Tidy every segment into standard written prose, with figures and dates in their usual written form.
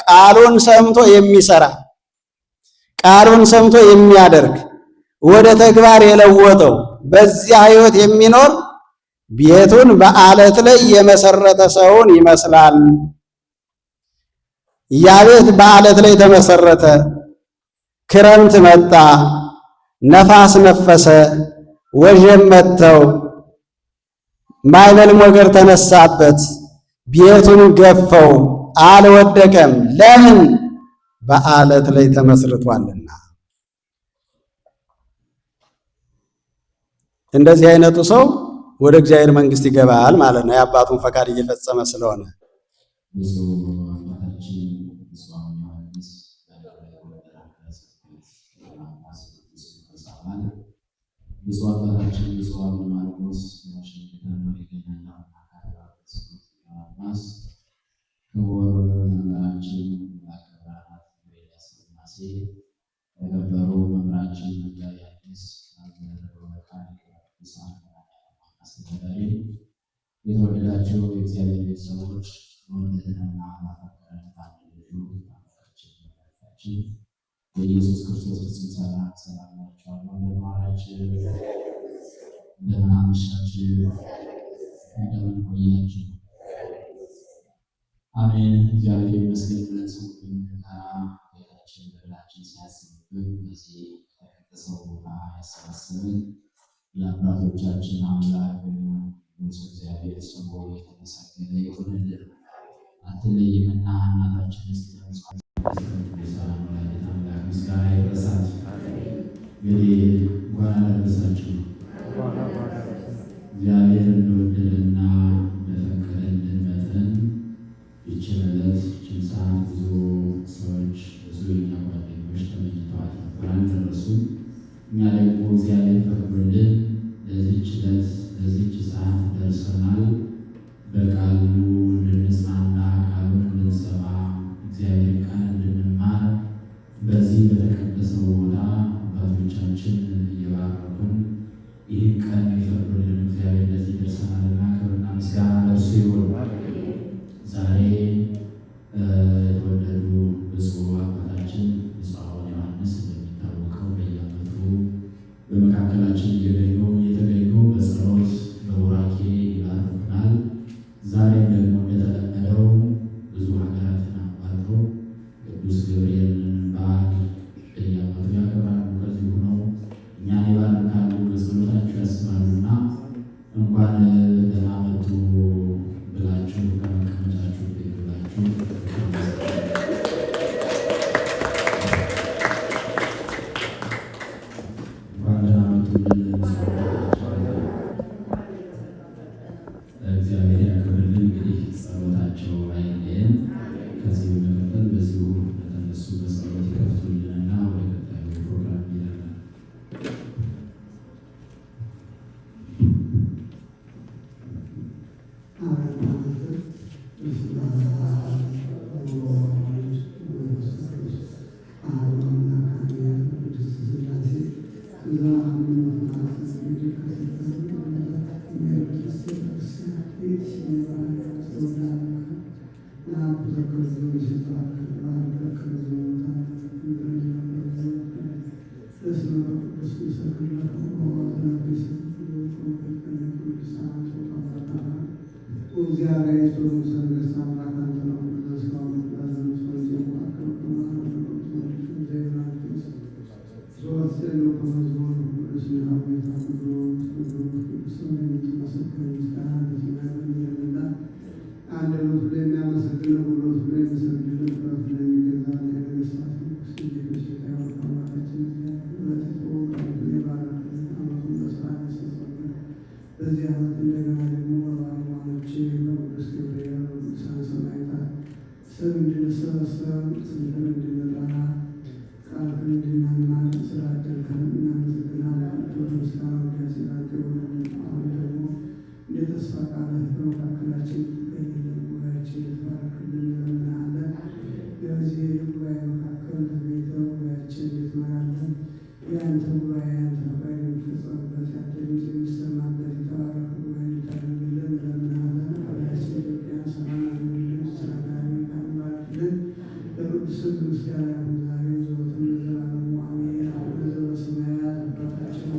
ቃሉን ሰምቶ የሚሰራ፣ ቃሉን ሰምቶ የሚያደርግ፣ ወደ ተግባር የለወጠው፣ በዚያ ሕይወት የሚኖር ቤቱን በዓለት ላይ የመሰረተ ሰውን ይመስላል። ያ ቤት በዓለት ላይ ተመሰረተ። ክረምት መጣ፣ ነፋስ ነፈሰ፣ ወጀብ መተው፣ ማዕበል ሞገድ ተነሳበት፣ ቤቱን ገፈው፣ አልወደቀም። ለምን? በዓለት ላይ ተመስርቷልና። እንደዚህ አይነቱ ሰው ወደ እግዚአብሔር መንግሥት ይገባል ማለት ነው፣ የአባቱን ፈቃድ እየፈጸመ ስለሆነ። ብፁዕ አባታችን ብፁዕ አቡነ ዮሐንስ በጎንደር ሀገረ ስብከት ጳጳስ፣ ብፁዕ አባታችን ብፁዕ አቡነ ማርቆስ የዋሽንግተን ወሪገናና ሀገረ ስብከት ጳጳስ፣ ክቡር መምህራችን መላከ ብርሃናት ገብረኤል ሥላሴ፣ የተከበሩ መምህራችን መጋቤ ሐዲስ መምህር ሊቀ አስተዳዳሪ፣ የተወደዳችሁ የእግዚአብሔር ቤተሰቦች፣ በወደደንና ባፈቀረን በአንድ ልጁ በአምላካችን በመድኃኒታችን በኢየሱስ ክርስቶስ ፍጹም ሰላም ሰላም እላችኋለሁ። እንደምን ዋላችሁ? እንደምን አመሻችሁ? እንደምን ቆያችሁ? አሜን። እግዚአብሔር ይመስገን ብለን ስሙን ብንጠራ ጌታችን በደላችን ሲያስብብን በዚህ የተቀደሰው ቦታ ያሰባሰበን የአባቶቻችን አምላክ ቅዱስ እግዚአብሔር ስሙ የተመሰገነ ይሁንልን። አትለይምና እናታችን አምላክ ምስጋና ይድረሳት። እንግዲህ እንኳን አደረሳችሁ። እግዚአብሔር እንደወደደና እንደፈቀደልን መጠን ይችን ዕለት ይችን ሰዓት ብዙ ሰዎች፣ ብዙ የኛ ጓደኞች ተመኝተዋት ነበር፣ አልደረሱም። እኛ ደግሞ እግዚአብሔር ፈቅዶልን ለዚህች ዕለት ለዚህች ሰዓት ደርሰናል። በቃሉ እንድንጽናና፣ ቃሉን እንድንሰማ፣ እግዚአብሔር ቃል እንድንማር በዚህ በተቀደሰው ቦታ አባቶቻችን እየባረኩን ይህን ቀን የፈቅዶልን እግዚአብሔር ለዚህ ደርሰናልና ክብርና ምስጋና ለእርሱ ይሁን። ዛሬ የተወለዱ ብፁዕ አባታችን ብፁዕ አቡነ ዮሐንስ እንደሚታወቀው በየዓመቱ በመካከላችን እየተገኙ በጸሎት በቡራኬ ይባርኩናል። ዛሬም ደግሞ እንደተለመደው ብዙ ሀገራትን አቋርጠው ቅዱስ ገብርኤልን በዓል በየዓመቱ ያከብራሉ። ከዚህ ሆነው እኛን ይባርካሉ፣ በጸሎታቸው ያስባሉና እንኳን ደህና መጡ ብላችሁ ከመቀመጫችሁ ብድግ ብላችሁ እንኳን ደህና መጡልን። እግዚአብሔር ያክብርልን። እንግዲህ ጸሎታቸው አይለየን። ከዚህ በመቀጠል በዚሁ ለተነሱ በጸሎት ይከፍቱልንና ወደ ቀጣዩ ፕሮግራም እንሄዳለን። በዚህ ዓመት እንደገና ደግሞ በባለሟሎች በቅዱስ ገብርኤል በቅዱሳን ሰማዕታት ስም እንድንሰበሰብ፣ ስምህን እንድንጠራ፣ ቃልህን እንድንማር ስላደልከን እናመሰግናለን። ክብር ምስጋና ውዳሴ ላንተ ይሁንልን። አሁን ደግሞ እንደ ተስፋ ቃልህ በመካከላችን እንድትገኝልን፣ ጉባኤያችን እንድትባርክልን እንለምንሃለን። በዚህ ጉባኤ መካከል ተገኝተህ ጉባኤያችን እንድትመራልን፣ የአንተ ጉባኤ ያንተ ፈቃድ የሚፈጸምበት፣ ያንተ ድምፅ የሚሰማበት የተባረከ ጉባኤ እንድታደርግልን እንለምንሃለን። ሀገራችን ኢትዮጵያን ሰላም አድርግልን፣ ሰላም ባርክልን። ስም ምስጋና ይሁን ዛሬም ዘወትርም ለዘላለሙ አሜን። አቡነ ዘበሰማያት አባታችን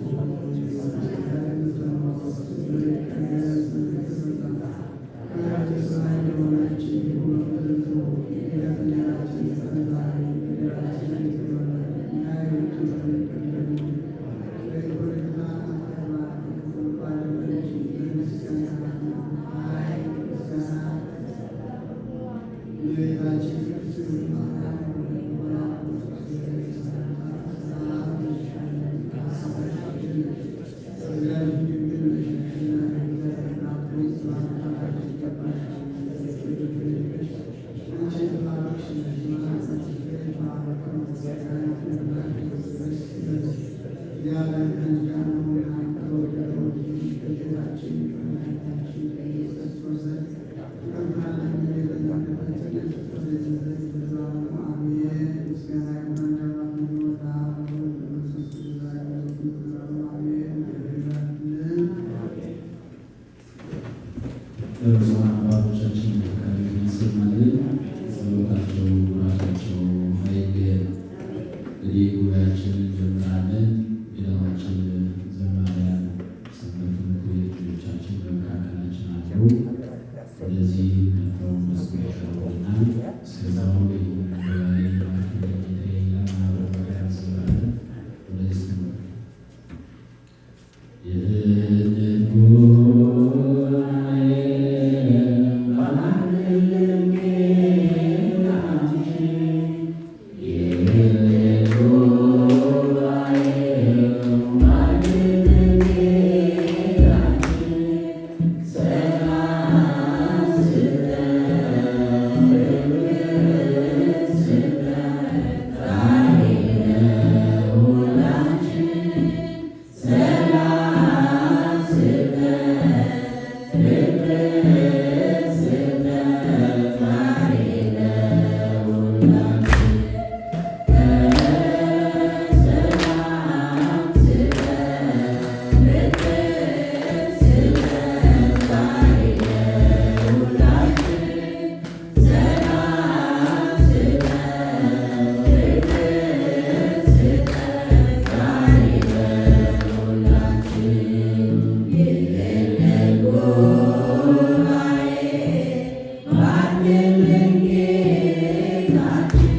ለብፁዓን አባቶቻችን ፈቃድ ያሰማልን፣ ጸሎታቸው ቡራኬያቸው አይለየን። እንግዲህ ጉባኤያችንን እንጀምራለን። ጌታችን ዘማሪያን ሰንበት ትምህርት ቤት ልጆቻችን በመካከላችን አሉ። ወደዚህ መጥተው መዝሙር ያቀርቡልናል። እስከዛው ይህንን ጉባኤ ባርክልን ጌታዬ እያልን አብረን በጋራ እንዘምራለን። ወደዚህ ትምህርት ይህንን ጉባኤ ባርክልን ጌታችን፣ ይህንን ጉባኤ ባርክልን ጌታችን፣ ሰላም ስጠን፣ ፍቅር ስጠን፣ ዛሬ ለሁላችን ሰላም ስጠን፣ ፍቅር ስጠን፣ ዛሬ ለሁላችን። ሰላም ስጠን፣ ፍቅር ስጠን፣ ዛሬ ለሁላችን። ሰላም ስጠን፣ ፍቅር ስጠን፣ ዛሬ ለሁላችን። ይህንን ጉባኤ ባርክልን ጌታችን፣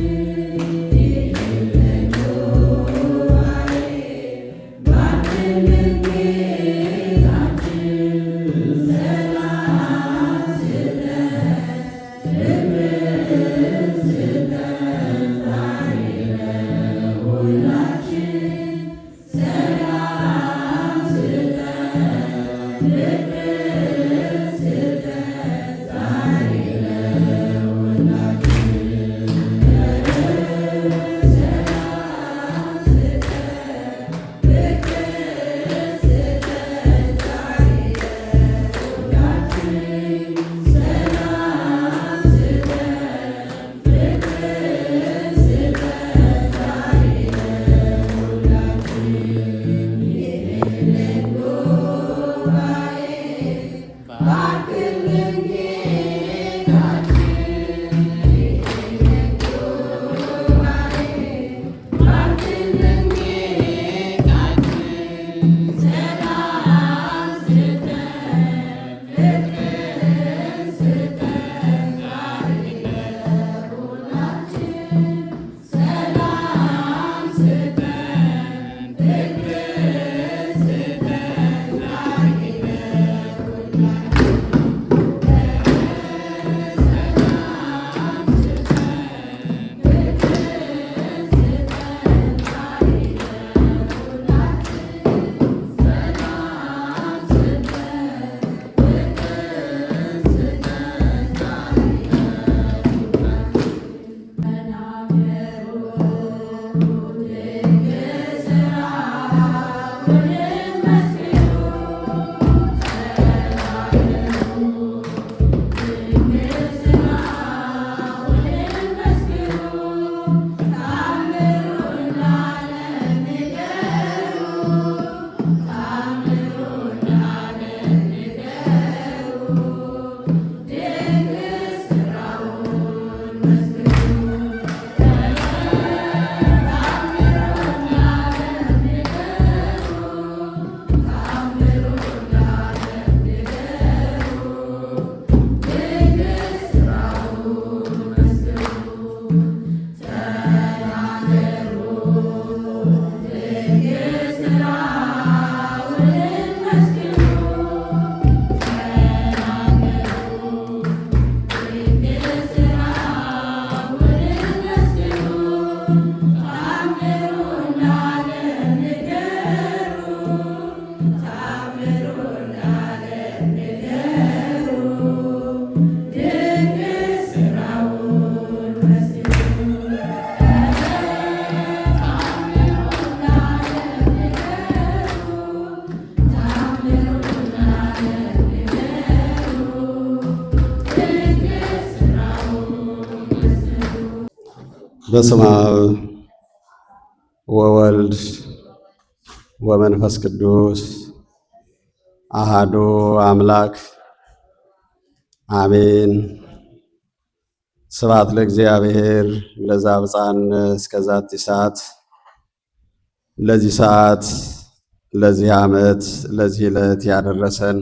በስመ አብ ወወልድ ወመንፈስ ቅዱስ አሃዱ አምላክ አሜን። ስብሐት ለእግዚአብሔር ለዘአብጽሐነ እስከ ዛቲ ሰዓት። ለዚህ ሰዓት፣ ለዚህ ዓመት፣ ለዚህ ዕለት ያደረሰን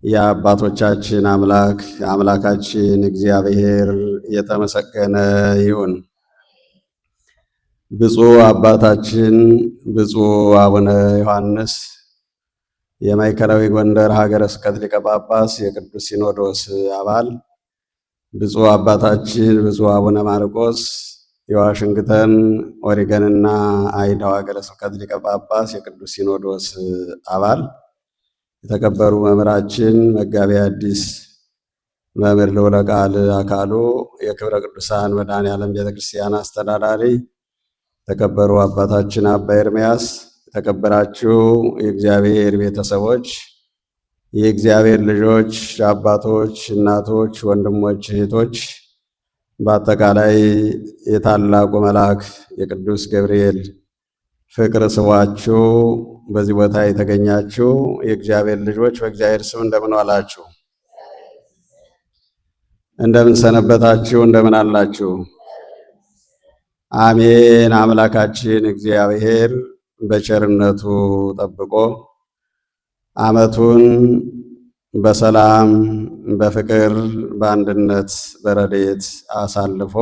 የአባቶቻችን አምላክ አምላካችን እግዚአብሔር የተመሰገነ ይሁን። ብፁዕ አባታችን ብፁዕ አቡነ ዮሐንስ የማዕከላዊ ጎንደር ሀገረ ስብከት ሊቀ ጳጳስ፣ የቅዱስ ሲኖዶስ አባል፣ ብፁዕ አባታችን ብፁዕ አቡነ ማርቆስ የዋሽንግተን ኦሪገንና አይዳው ሀገረ ስብከት ሊቀ ጳጳስ፣ የቅዱስ ሲኖዶስ አባል፣ የተከበሩ መምህራችን መጋቤ ሐዲስ መምህር ልዑለ ቃል አካሉ የክብረ ቅዱሳን መድኃኔዓለም ቤተክርስቲያን አስተዳዳሪ፣ የተከበሩ አባታችን አባ ኤርምያስ፣ የተከበራችሁ የእግዚአብሔር ቤተሰቦች፣ የእግዚአብሔር ልጆች፣ አባቶች፣ እናቶች፣ ወንድሞች፣ እህቶች፣ በአጠቃላይ የታላቁ መልአክ የቅዱስ ገብርኤል ፍቅር ስቧችሁ በዚህ ቦታ የተገኛችሁ የእግዚአብሔር ልጆች በእግዚአብሔር ስም እንደምን ዋላችሁ? እንደምን ሰነበታችሁ? እንደምን አላችሁ? አሜን። አምላካችን እግዚአብሔር በቸርነቱ ጠብቆ ዓመቱን በሰላም፣ በፍቅር፣ በአንድነት፣ በረድኤት አሳልፎ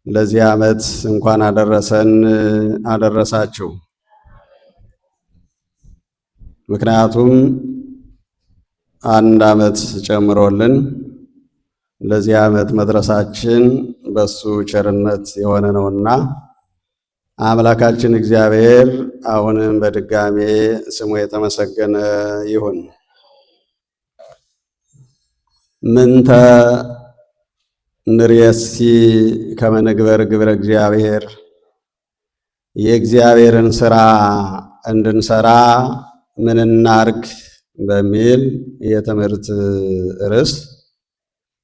ለዚህ ዓመት እንኳን አደረሰን አደረሳችሁ። ምክንያቱም አንድ ዓመት ጨምሮልን ለዚህ ዓመት መድረሳችን በሱ ቸርነት የሆነ ነውና አምላካችን እግዚአብሔር አሁንም በድጋሜ ስሙ የተመሰገነ ይሁን። ምንተ ንርእየሲ ከመ ንግበር ግብረ እግዚአብሔር፣ የእግዚአብሔርን ስራ እንድንሰራ ምን እናርግ በሚል የትምህርት ርዕስ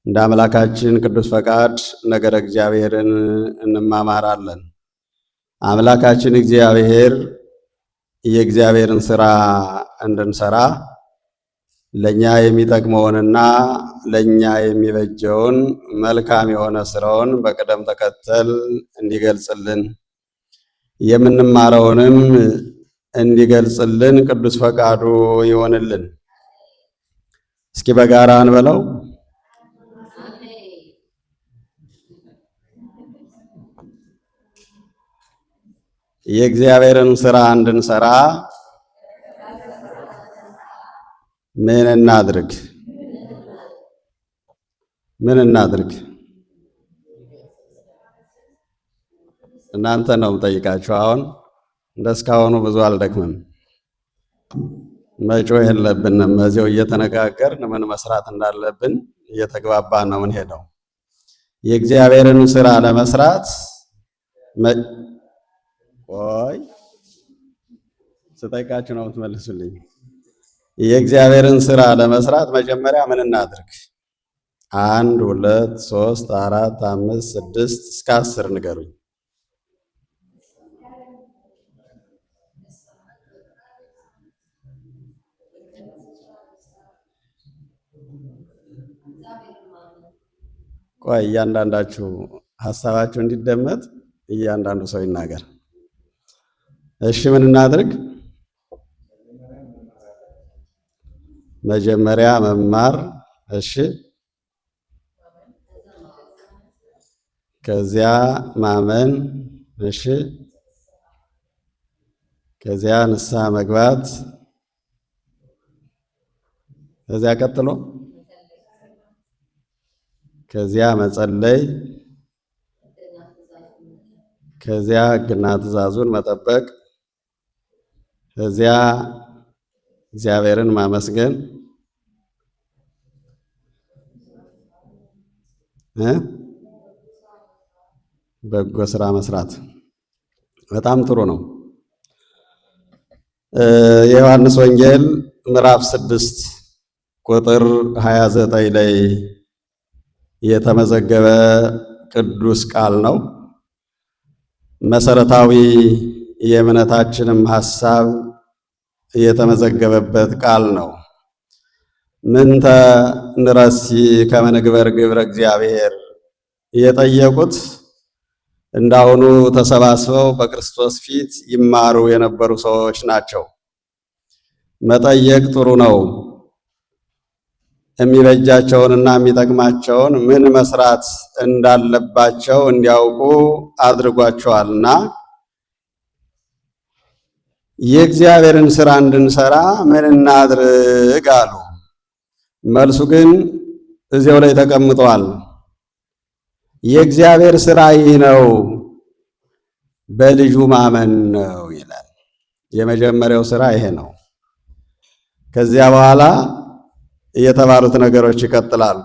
እንደ አምላካችን ቅዱስ ፈቃድ ነገረ እግዚአብሔርን እንማማራለን። አምላካችን እግዚአብሔር የእግዚአብሔርን ስራ እንድንሰራ ለኛ የሚጠቅመውንና ለኛ የሚበጀውን መልካም የሆነ ስራውን በቅደም ተከተል እንዲገልጽልን፣ የምንማረውንም እንዲገልጽልን ቅዱስ ፈቃዱ ይሆንልን። እስኪ በጋራ እንበለው። የእግዚአብሔርን ስራ እንድንሰራ ምን እናድርግ? ምን እናድርግ? እናንተ ነው የምጠይቃችሁ። አሁን እንደስካሁኑ ብዙ አልደክምም። መጮህ የለብንም። እዚያው እየተነጋገርን ምን መስራት እንዳለብን እየተግባባን ነው የምንሄደው። የእግዚአብሔርን ስራ ለመስራት ቆይ ስጠይቃችሁ ነው የምትመልሱልኝ። የእግዚአብሔርን ስራ ለመስራት መጀመሪያ ምን እናድርግ? 1፣ 2፣ 3፣ 4፣ 5፣ 6 እስከ 10 ንገሩኝ። ቆይ እያንዳንዳችሁ ሀሳባችሁ እንዲደመጥ እያንዳንዱ ሰው ይናገር። እሺ ምን እናድርግ? መጀመሪያ መማር። እሺ ከዚያ ማመን። እሺ ከዚያ ንስሐ መግባት። ከዚያ ቀጥሎ ከዚያ መጸለይ። ከዚያ ሕግና ትእዛዙን መጠበቅ። ከዚያ እግዚአብሔርን ማመስገን። በጎ ስራ መስራት። በጣም ጥሩ ነው። የዮሐንስ ወንጌል ምዕራፍ 6 ቁጥር 29 ላይ የተመዘገበ ቅዱስ ቃል ነው። መሰረታዊ የእምነታችንም ሐሳብ የተመዘገበበት ቃል ነው። ምንተ ንረሲ ከመ ንግበር ግብረ እግዚአብሔር የጠየቁት እንዳሁኑ ተሰባስበው በክርስቶስ ፊት ይማሩ የነበሩ ሰዎች ናቸው። መጠየቅ ጥሩ ነው። የሚበጃቸውንና የሚጠቅማቸውን ምን መስራት እንዳለባቸው እንዲያውቁ አድርጓቸዋልና የእግዚአብሔርን ስራ እንድንሰራ ምን እናድርግ አሉ። መልሱ ግን እዚያው ላይ ተቀምጧል። የእግዚአብሔር ስራ ይህ ነው፣ በልጁ ማመን ነው ይላል። የመጀመሪያው ስራ ይሄ ነው። ከዚያ በኋላ የተባሉት ነገሮች ይቀጥላሉ።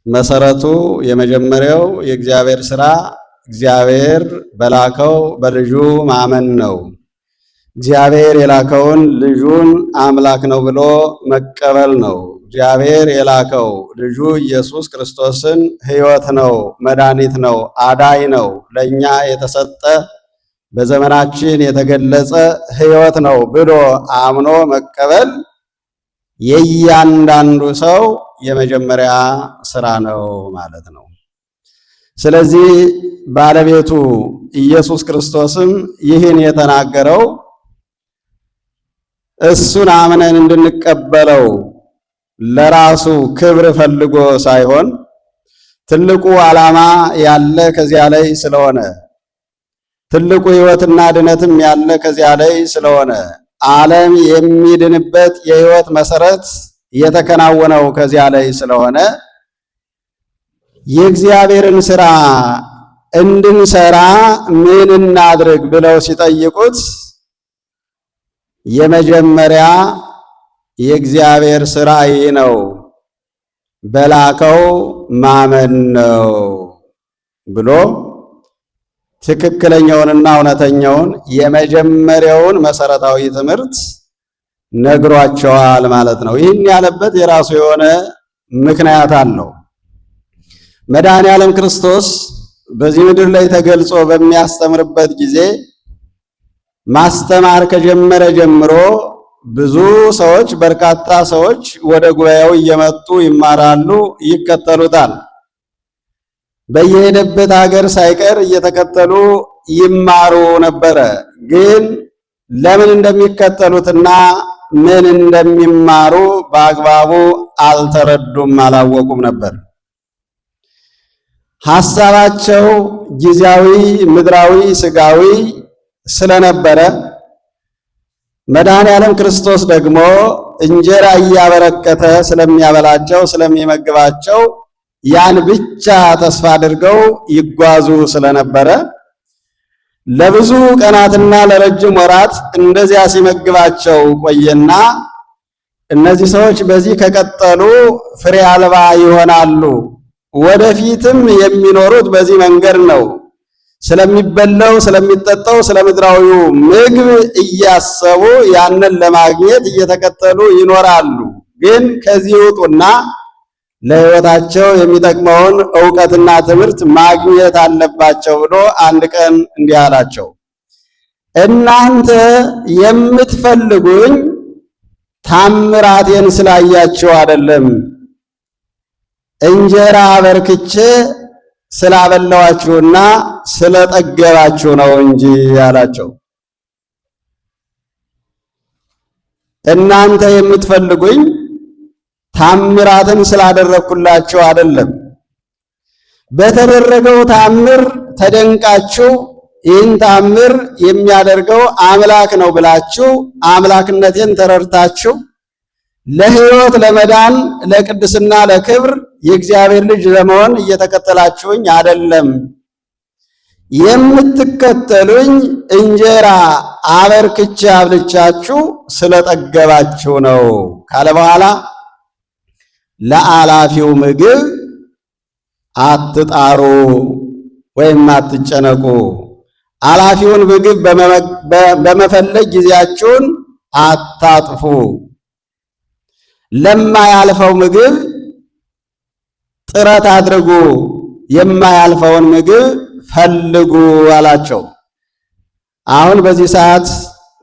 መሰረቱ የመጀመሪያው የእግዚአብሔር ስራ እግዚአብሔር በላከው በልጁ ማመን ነው። እግዚአብሔር የላከውን ልጁን አምላክ ነው ብሎ መቀበል ነው። እግዚአብሔር የላከው ልጁ ኢየሱስ ክርስቶስን ሕይወት ነው፣ መድኃኒት ነው፣ አዳኝ ነው፣ ለእኛ የተሰጠ በዘመናችን የተገለጸ ሕይወት ነው ብሎ አምኖ መቀበል የእያንዳንዱ ሰው የመጀመሪያ ስራ ነው ማለት ነው። ስለዚህ ባለቤቱ ኢየሱስ ክርስቶስም ይህን የተናገረው እሱን አምነን እንድንቀበለው ለራሱ ክብር ፈልጎ ሳይሆን ትልቁ ዓላማ ያለ ከዚያ ላይ ስለሆነ፣ ትልቁ ሕይወትና ድነትም ያለ ከዚያ ላይ ስለሆነ፣ ዓለም የሚድንበት የሕይወት መሰረት የተከናወነው ከዚያ ላይ ስለሆነ የእግዚአብሔርን ስራ እንድንሰራ ምን እናድርግ ብለው ሲጠይቁት የመጀመሪያ የእግዚአብሔር ስራ ይህ ነው፣ በላከው ማመን ነው ብሎ ትክክለኛውንና እውነተኛውን የመጀመሪያውን መሰረታዊ ትምህርት ነግሯቸዋል ማለት ነው። ይህን ያለበት የራሱ የሆነ ምክንያት አለው። መድኃኔ ዓለም ክርስቶስ በዚህ ምድር ላይ ተገልጾ በሚያስተምርበት ጊዜ ማስተማር ከጀመረ ጀምሮ ብዙ ሰዎች፣ በርካታ ሰዎች ወደ ጉባኤው እየመጡ ይማራሉ፣ ይከተሉታል። በየሄደበት ሀገር ሳይቀር እየተከተሉ ይማሩ ነበረ። ግን ለምን እንደሚከተሉትና ምን እንደሚማሩ በአግባቡ አልተረዱም፣ አላወቁም ነበር። ሐሳባቸው ጊዜያዊ፣ ምድራዊ፣ ስጋዊ ስለነበረ መድኃኔ ዓለም ክርስቶስ ደግሞ እንጀራ እያበረከተ ስለሚያበላቸው ስለሚመግባቸው ያን ብቻ ተስፋ አድርገው ይጓዙ ስለነበረ ለብዙ ቀናትና ለረጅም ወራት እንደዚያ ሲመግባቸው ቆየና እነዚህ ሰዎች በዚህ ከቀጠሉ ፍሬ አልባ ይሆናሉ፣ ወደፊትም የሚኖሩት በዚህ መንገድ ነው፣ ስለሚበላው ስለሚጠጣው ስለ ምድራዊው ምግብ እያሰቡ ያንን ለማግኘት እየተከተሉ ይኖራሉ። ግን ከዚህ ውጡና ለሕይወታቸው የሚጠቅመውን ዕውቀትና ትምህርት ማግኘት አለባቸው ብሎ አንድ ቀን እንዲህ አላቸው። እናንተ የምትፈልጉኝ ታምራቴን ስላያችሁ አይደለም፣ እንጀራ አበርክቼ ስላበላዋችሁና ስለጠገባችሁ ነው እንጂ አላቸው። እናንተ የምትፈልጉኝ ታምራትን ስላደረግኩላችሁ አይደለም። በተደረገው ታምር ተደንቃችሁ ይህን ታምር የሚያደርገው አምላክ ነው ብላችሁ አምላክነቴን ተረድታችሁ ለሕይወት ለመዳን ለቅድስና ለክብር የእግዚአብሔር ልጅ ለመሆን እየተከተላችሁኝ አይደለም። የምትከተሉኝ እንጀራ አበርክቼ አብልቻችሁ ስለጠገባችሁ ነው ካለ በኋላ ለአላፊው ምግብ አትጣሩ ወይም አትጨነቁ። አላፊውን ምግብ በመፈለግ ጊዜያችሁን አታጥፉ። ለማያልፈው ምግብ ጥረት አድርጉ። የማያልፈውን ምግብ ፈልጉ አላቸው። አሁን በዚህ ሰዓት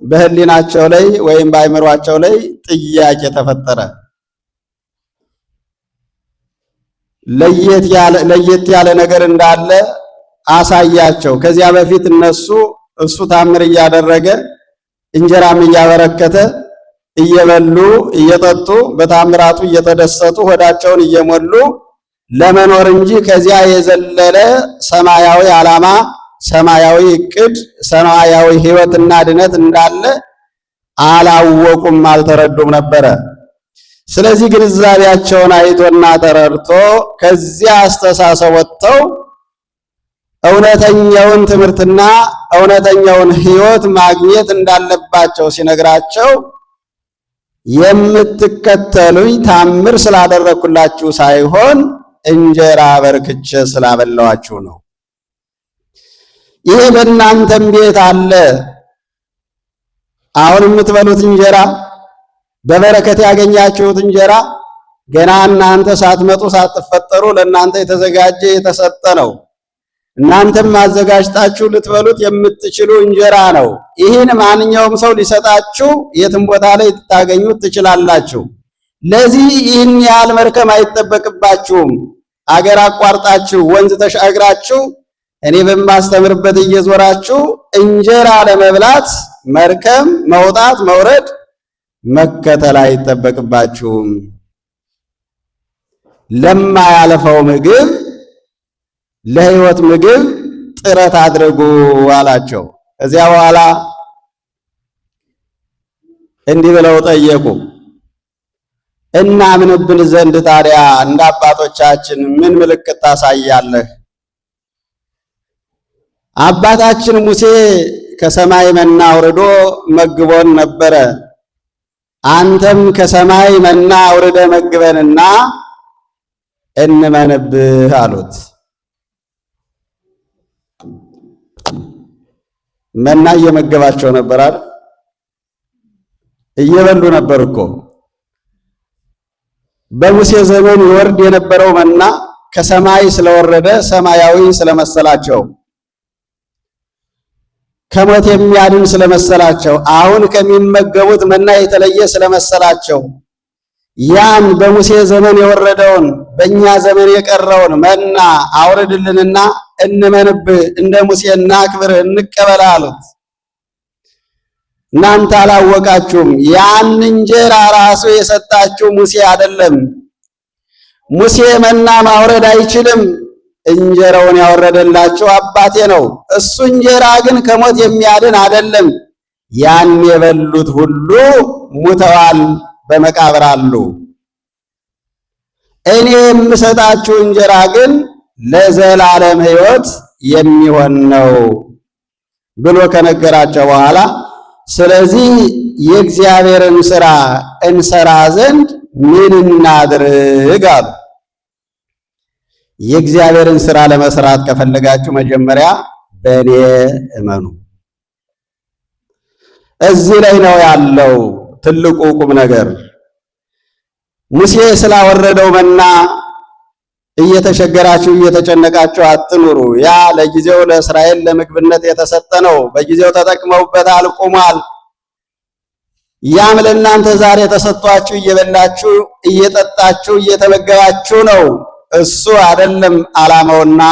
በህሊናቸው ላይ ወይም በአእምሯቸው ላይ ጥያቄ ተፈጠረ። ለየት ያለ ነገር እንዳለ አሳያቸው። ከዚያ በፊት እነሱ እሱ ታምር እያደረገ እንጀራም እያበረከተ እየበሉ እየጠጡ በታምራቱ እየተደሰቱ ሆዳቸውን እየሞሉ ለመኖር እንጂ ከዚያ የዘለለ ሰማያዊ ዓላማ፣ ሰማያዊ እቅድ፣ ሰማያዊ ሕይወትና ድነት እንዳለ አላወቁም፣ አልተረዱም ነበረ። ስለዚህ ግንዛቤያቸውን አይቶና ተረድቶ ከዚያ አስተሳሰብ ወጥተው እውነተኛውን ትምህርትና እውነተኛውን ሕይወት ማግኘት እንዳለባቸው ሲነግራቸው የምትከተሉኝ ታምር ስላደረግኩላችሁ ሳይሆን እንጀራ በርክቼ ስላበላኋችሁ ነው። ይሄ በእናንተም ቤት አለ። አሁን የምትበሉት እንጀራ፣ በበረከት ያገኛችሁት እንጀራ ገና እናንተ ሳትመጡ ሳትፈጠሩ ለእናንተ የተዘጋጀ የተሰጠ ነው። እናንተም አዘጋጅታችሁ ልትበሉት የምትችሉ እንጀራ ነው። ይህን ማንኛውም ሰው ሊሰጣችሁ የትም ቦታ ላይ ልታገኙት ትችላላችሁ። ለዚህ ይህን ያህል መርከም አይጠበቅባችሁም። አገር አቋርጣችሁ ወንዝ ተሻግራችሁ እኔ በማስተምርበት እየዞራችሁ እንጀራ ለመብላት መርከም፣ መውጣት፣ መውረድ፣ መከተል አይጠበቅባችሁም። ለማያልፈው ምግብ ለሕይወት ምግብ ጥረት አድርጉ አላቸው። ከዚያ በኋላ እንዲህ ብለው ጠየቁ። እናምንብን ዘንድ ታዲያ እንደ አባቶቻችን ምን ምልክት ታሳያለህ? አባታችን ሙሴ ከሰማይ መና አውርዶ መግቦን ነበረ። አንተም ከሰማይ መና አውርደ መግበንና እንመንብህ አሉት። መና እየመገባቸው ነበር አይደል? እየበሉ ነበር እኮ። በሙሴ ዘመን ይወርድ የነበረው መና ከሰማይ ስለወረደ ሰማያዊ ስለመሰላቸው፣ ከሞት የሚያድን ስለመሰላቸው፣ አሁን ከሚመገቡት መና የተለየ ስለመሰላቸው ያን በሙሴ ዘመን የወረደውን በእኛ ዘመን የቀረውን መና አውርድልንና እንመንብህ፣ እንደ ሙሴ እናክብርህ፣ እንቀበል አሉት። እናንተ አላወቃችሁም። ያን እንጀራ ራሱ የሰጣችሁ ሙሴ አይደለም። ሙሴ መና ማውረድ አይችልም። እንጀራውን ያወረደላችሁ አባቴ ነው። እሱ እንጀራ ግን ከሞት የሚያድን አይደለም። ያን የበሉት ሁሉ ሙተዋል፣ በመቃብር አሉ። እኔ የምሰጣችሁ እንጀራ ግን ለዘላለም ሕይወት የሚሆን ነው ብሎ ከነገራቸው በኋላ ስለዚህ የእግዚአብሔርን ሥራ እንሰራ ዘንድ ምን እናድርግ አሉ። የእግዚአብሔርን ሥራ ለመስራት ከፈለጋችሁ መጀመሪያ በእኔ እመኑ። እዚህ ላይ ነው ያለው ትልቁ ቁም ነገር። ሙሴ ስላወረደው መና እየተቸገራችሁ እየተጨነቃችሁ አትኑሩ። ያ ለጊዜው ለእስራኤል ለምግብነት የተሰጠ ነው። በጊዜው ተጠቅመውበታል፣ ቆሟል። ያም ለእናንተ ዛሬ ተሰጥቷችሁ እየበላችሁ እየጠጣችሁ እየተመገባችሁ ነው። እሱ አይደለም ዓላማውና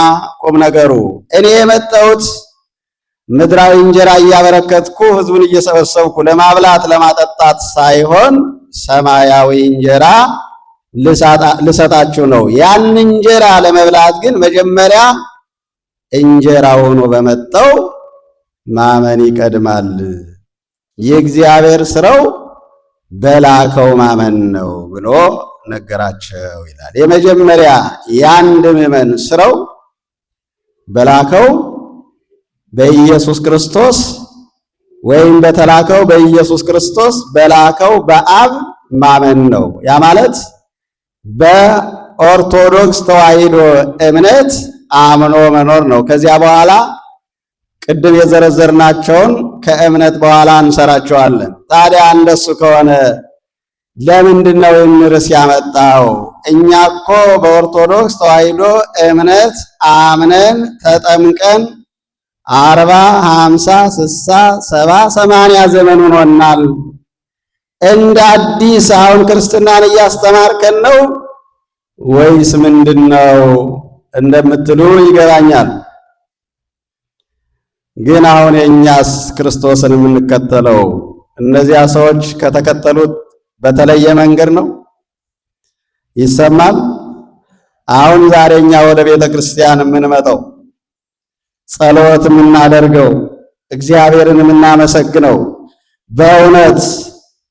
ቁም ነገሩ። እኔ የመጣሁት ምድራዊ እንጀራ እያበረከትኩ ሕዝቡን እየሰበሰብኩ ለማብላት ለማጠጣት ሳይሆን ሰማያዊ እንጀራ ልሰጣችሁ ነው። ያን እንጀራ ለመብላት ግን መጀመሪያ እንጀራ ሆኖ በመጣው ማመን ይቀድማል። የእግዚአብሔር ስራው በላከው ማመን ነው ብሎ ነገራቸው ይላል። የመጀመሪያ የአንድ ምዕመን ስራው በላከው በኢየሱስ ክርስቶስ ወይም በተላከው በኢየሱስ ክርስቶስ በላከው በአብ ማመን ነው። ያ ማለት በኦርቶዶክስ ተዋሕዶ እምነት አምኖ መኖር ነው። ከዚያ በኋላ ቅድም የዘረዘርናቸውን ከእምነት በኋላ እንሰራቸዋለን። ታዲያ እንደሱ ከሆነ ለምንድን ነው ይህን ርዕስ ያመጣው? እኛ እኮ በኦርቶዶክስ ተዋሕዶ እምነት አምነን ተጠምቀን 40፣ 50፣ 60፣ 70፣ 80 ዘመን ሆኖናል። እንደ አዲስ አሁን ክርስትናን እያስተማርከን ነው ወይስ ምንድነው እንደምትሉ ይገባኛል። ግን አሁን የእኛስ ክርስቶስን የምንከተለው እነዚያ ሰዎች ከተከተሉት በተለየ መንገድ ነው? ይሰማል። አሁን ዛሬ እኛ ወደ ቤተ ክርስቲያን የምንመጣው፣ ጸሎት የምናደርገው፣ እግዚአብሔርን የምናመሰግነው በእውነት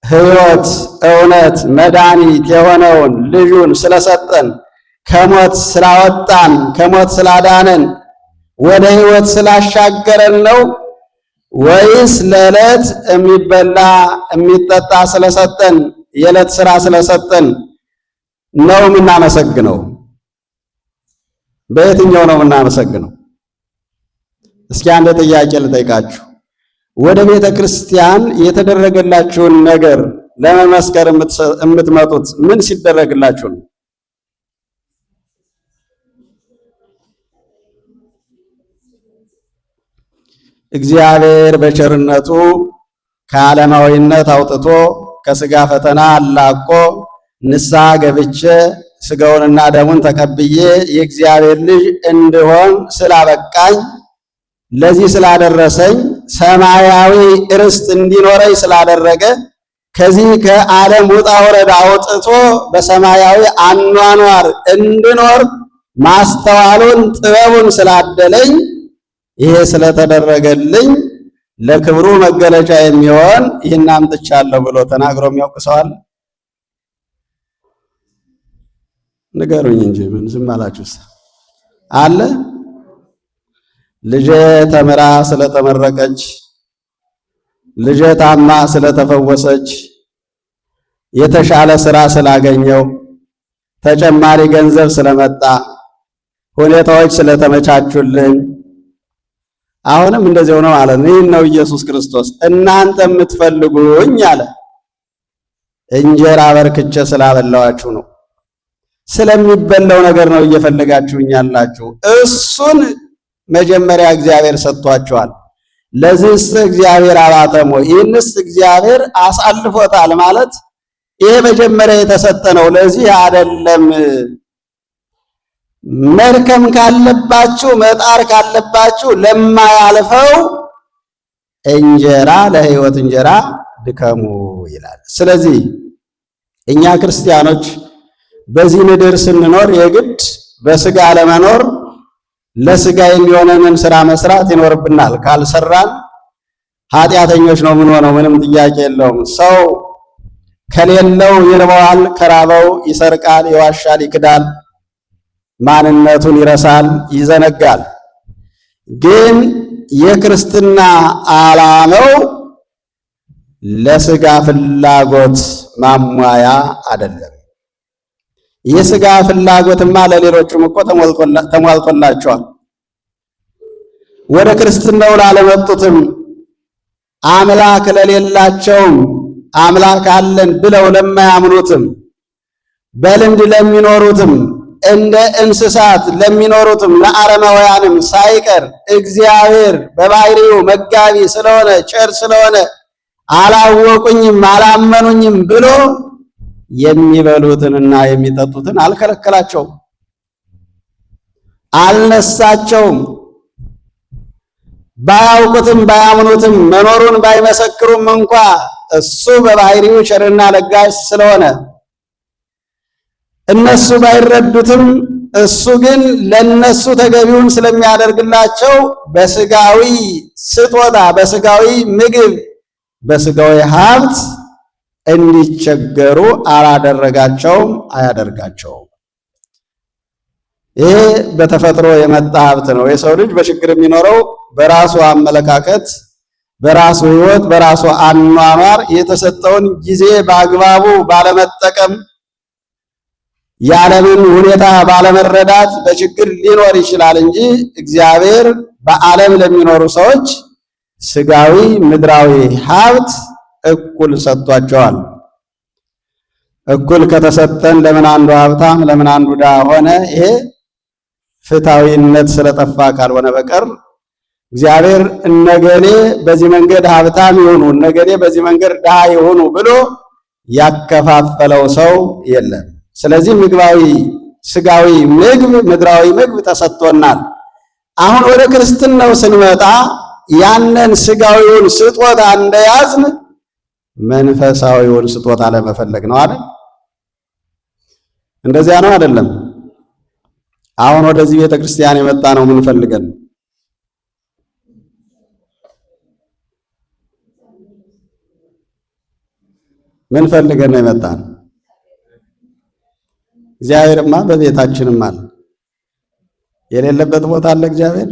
ሕይወት፣ እውነት፣ መድኃኒት የሆነውን ልጁን ስለሰጠን፣ ከሞት ስላወጣን፣ ከሞት ስላዳነን፣ ወደ ሕይወት ስላሻገረን ነው ወይስ ለዕለት የሚበላ የሚጠጣ ስለሰጠን፣ የዕለት ስራ ስለሰጠን ነው የምናመሰግነው? በየትኛው ነው የምናመሰግነው? እስኪ አንድ ጥያቄ ልጠይቃችሁ። ወደ ቤተ ክርስቲያን የተደረገላችሁን ነገር ለመመስከር የምትመጡት ምን ሲደረግላችሁ ነው? እግዚአብሔር በቸርነቱ ከዓለማዊነት አውጥቶ፣ ከስጋ ፈተና አላቆ፣ ንስሐ ገብቼ ስጋውንና ደሙን ተቀብዬ የእግዚአብሔር ልጅ እንድሆን ስላበቃኝ፣ ለዚህ ስላደረሰኝ፣ ሰማያዊ ርስት እንዲኖረኝ ስላደረገ፣ ከዚህ ከዓለም ውጣ ውረድ አውጥቶ በሰማያዊ አኗኗር እንድኖር ማስተዋሉን ጥበቡን ስላደለኝ፣ ይሄ ስለተደረገልኝ ለክብሩ መገለጫ የሚሆን ይህን አምጥቻለሁ ብሎ ተናግሮ የሚያውቅ ሰው አለ? ንገሩኝ እንጂ ምን ዝም አላችሁስ? አለ? ልጄ ተምራ ስለተመረቀች፣ ልጄ ታማ ስለተፈወሰች፣ የተሻለ ስራ ስላገኘው፣ ተጨማሪ ገንዘብ ስለመጣ፣ ሁኔታዎች ስለተመቻቹልን፣ አሁንም እንደዚህ ሆኖ ማለት ነው። ይህን ነው ኢየሱስ ክርስቶስ እናንተ የምትፈልጉኝ አለ። እንጀራ በርክቼ ስላበላዋችሁ ነው። ስለሚበላው ነገር ነው እየፈለጋችሁኝ ያላችሁ። እሱን መጀመሪያ እግዚአብሔር ሰጥቷቸዋል። ለዚህስ እግዚአብሔር አባተሞ፣ ይህንስ እግዚአብሔር አሳልፎታል ማለት ይሄ መጀመሪያ የተሰጠ ነው፣ ለዚህ አይደለም። መድከም ካለባችሁ፣ መጣር ካለባችሁ ለማያልፈው እንጀራ፣ ለሕይወት እንጀራ ድከሙ ይላል። ስለዚህ እኛ ክርስቲያኖች በዚህ ምድር ስንኖር የግድ በስጋ ለመኖር ለስጋ የሚሆነንን ስራ መስራት ይኖርብናል። ካልሰራን ኃጢአተኞች ነው የምንሆነው፣ ምንም ጥያቄ የለውም። ሰው ከሌለው ይርበዋል፣ ከራበው ይሰርቃል፣ ይዋሻል፣ ይክዳል፣ ማንነቱን ይረሳል፣ ይዘነጋል። ግን የክርስትና ዓላማው ለስጋ ፍላጎት ማሟያ አይደለም። የስጋ ፍላጎትማ ለሌሎቹም እኮ ተሟልቶላቸዋል። ወደ ክርስትናው ላለመጡትም፣ አምላክ ለሌላቸውም፣ አምላክ አለን ብለው ለማያምኑትም፣ በልምድ ለሚኖሩትም፣ እንደ እንስሳት ለሚኖሩትም፣ ለአረማውያንም ሳይቀር እግዚአብሔር በባህሪው መጋቢ ስለሆነ፣ ቸር ስለሆነ አላወቁኝም አላመኑኝም ብሎ የሚበሉትንና የሚጠጡትን አልከለከላቸውም፣ አልነሳቸውም። ባያውቁትም ባያምኑትም መኖሩን ባይመሰክሩም እንኳ እሱ በባህሪው ቸርና ለጋሽ ስለሆነ፣ እነሱ ባይረዱትም እሱ ግን ለነሱ ተገቢውን ስለሚያደርግላቸው በስጋዊ ስጦታ፣ በስጋዊ ምግብ፣ በስጋዊ ሀብት እንዲቸገሩ አላደረጋቸውም፣ አያደርጋቸውም። ይሄ በተፈጥሮ የመጣ ሀብት ነው። የሰው ልጅ በችግር የሚኖረው በራሱ አመለካከት፣ በራሱ ሕይወት፣ በራሱ አኗኗር የተሰጠውን ጊዜ በአግባቡ ባለመጠቀም፣ የዓለምን ሁኔታ ባለመረዳት በችግር ሊኖር ይችላል እንጂ እግዚአብሔር በዓለም ለሚኖሩ ሰዎች ስጋዊ ምድራዊ ሀብት እኩል ሰጥቷቸዋል። እኩል ከተሰጠን ለምን አንዱ ሀብታም ለምን አንዱ ድሃ ሆነ? ይሄ ፍትሐዊነት ስለጠፋ ካልሆነ በቀር እግዚአብሔር እነገሌ በዚህ መንገድ ሀብታም ይሁኑ እነገሌ በዚህ መንገድ ድሃ ይሁኑ ብሎ ያከፋፈለው ሰው የለም። ስለዚህ ምግባዊ ስጋዊ ምግብ ምድራዊ ምግብ ተሰጥቶናል። አሁን ወደ ክርስትናው ስንመጣ ያንን ስጋዊውን ስጦታ እንደያዝን መንፈሳዊውን ስጦታ ለመፈለግ ነው አይደል? እንደዚያ ነው አይደለም? አሁን ወደዚህ ቤተ ክርስቲያን የመጣ ነው ምን ፈልገን? ምን ፈልገን ነው የመጣ ነው? እግዚአብሔርማ በቤታችንም አለ። የሌለበት ቦታ አለ እግዚአብሔር?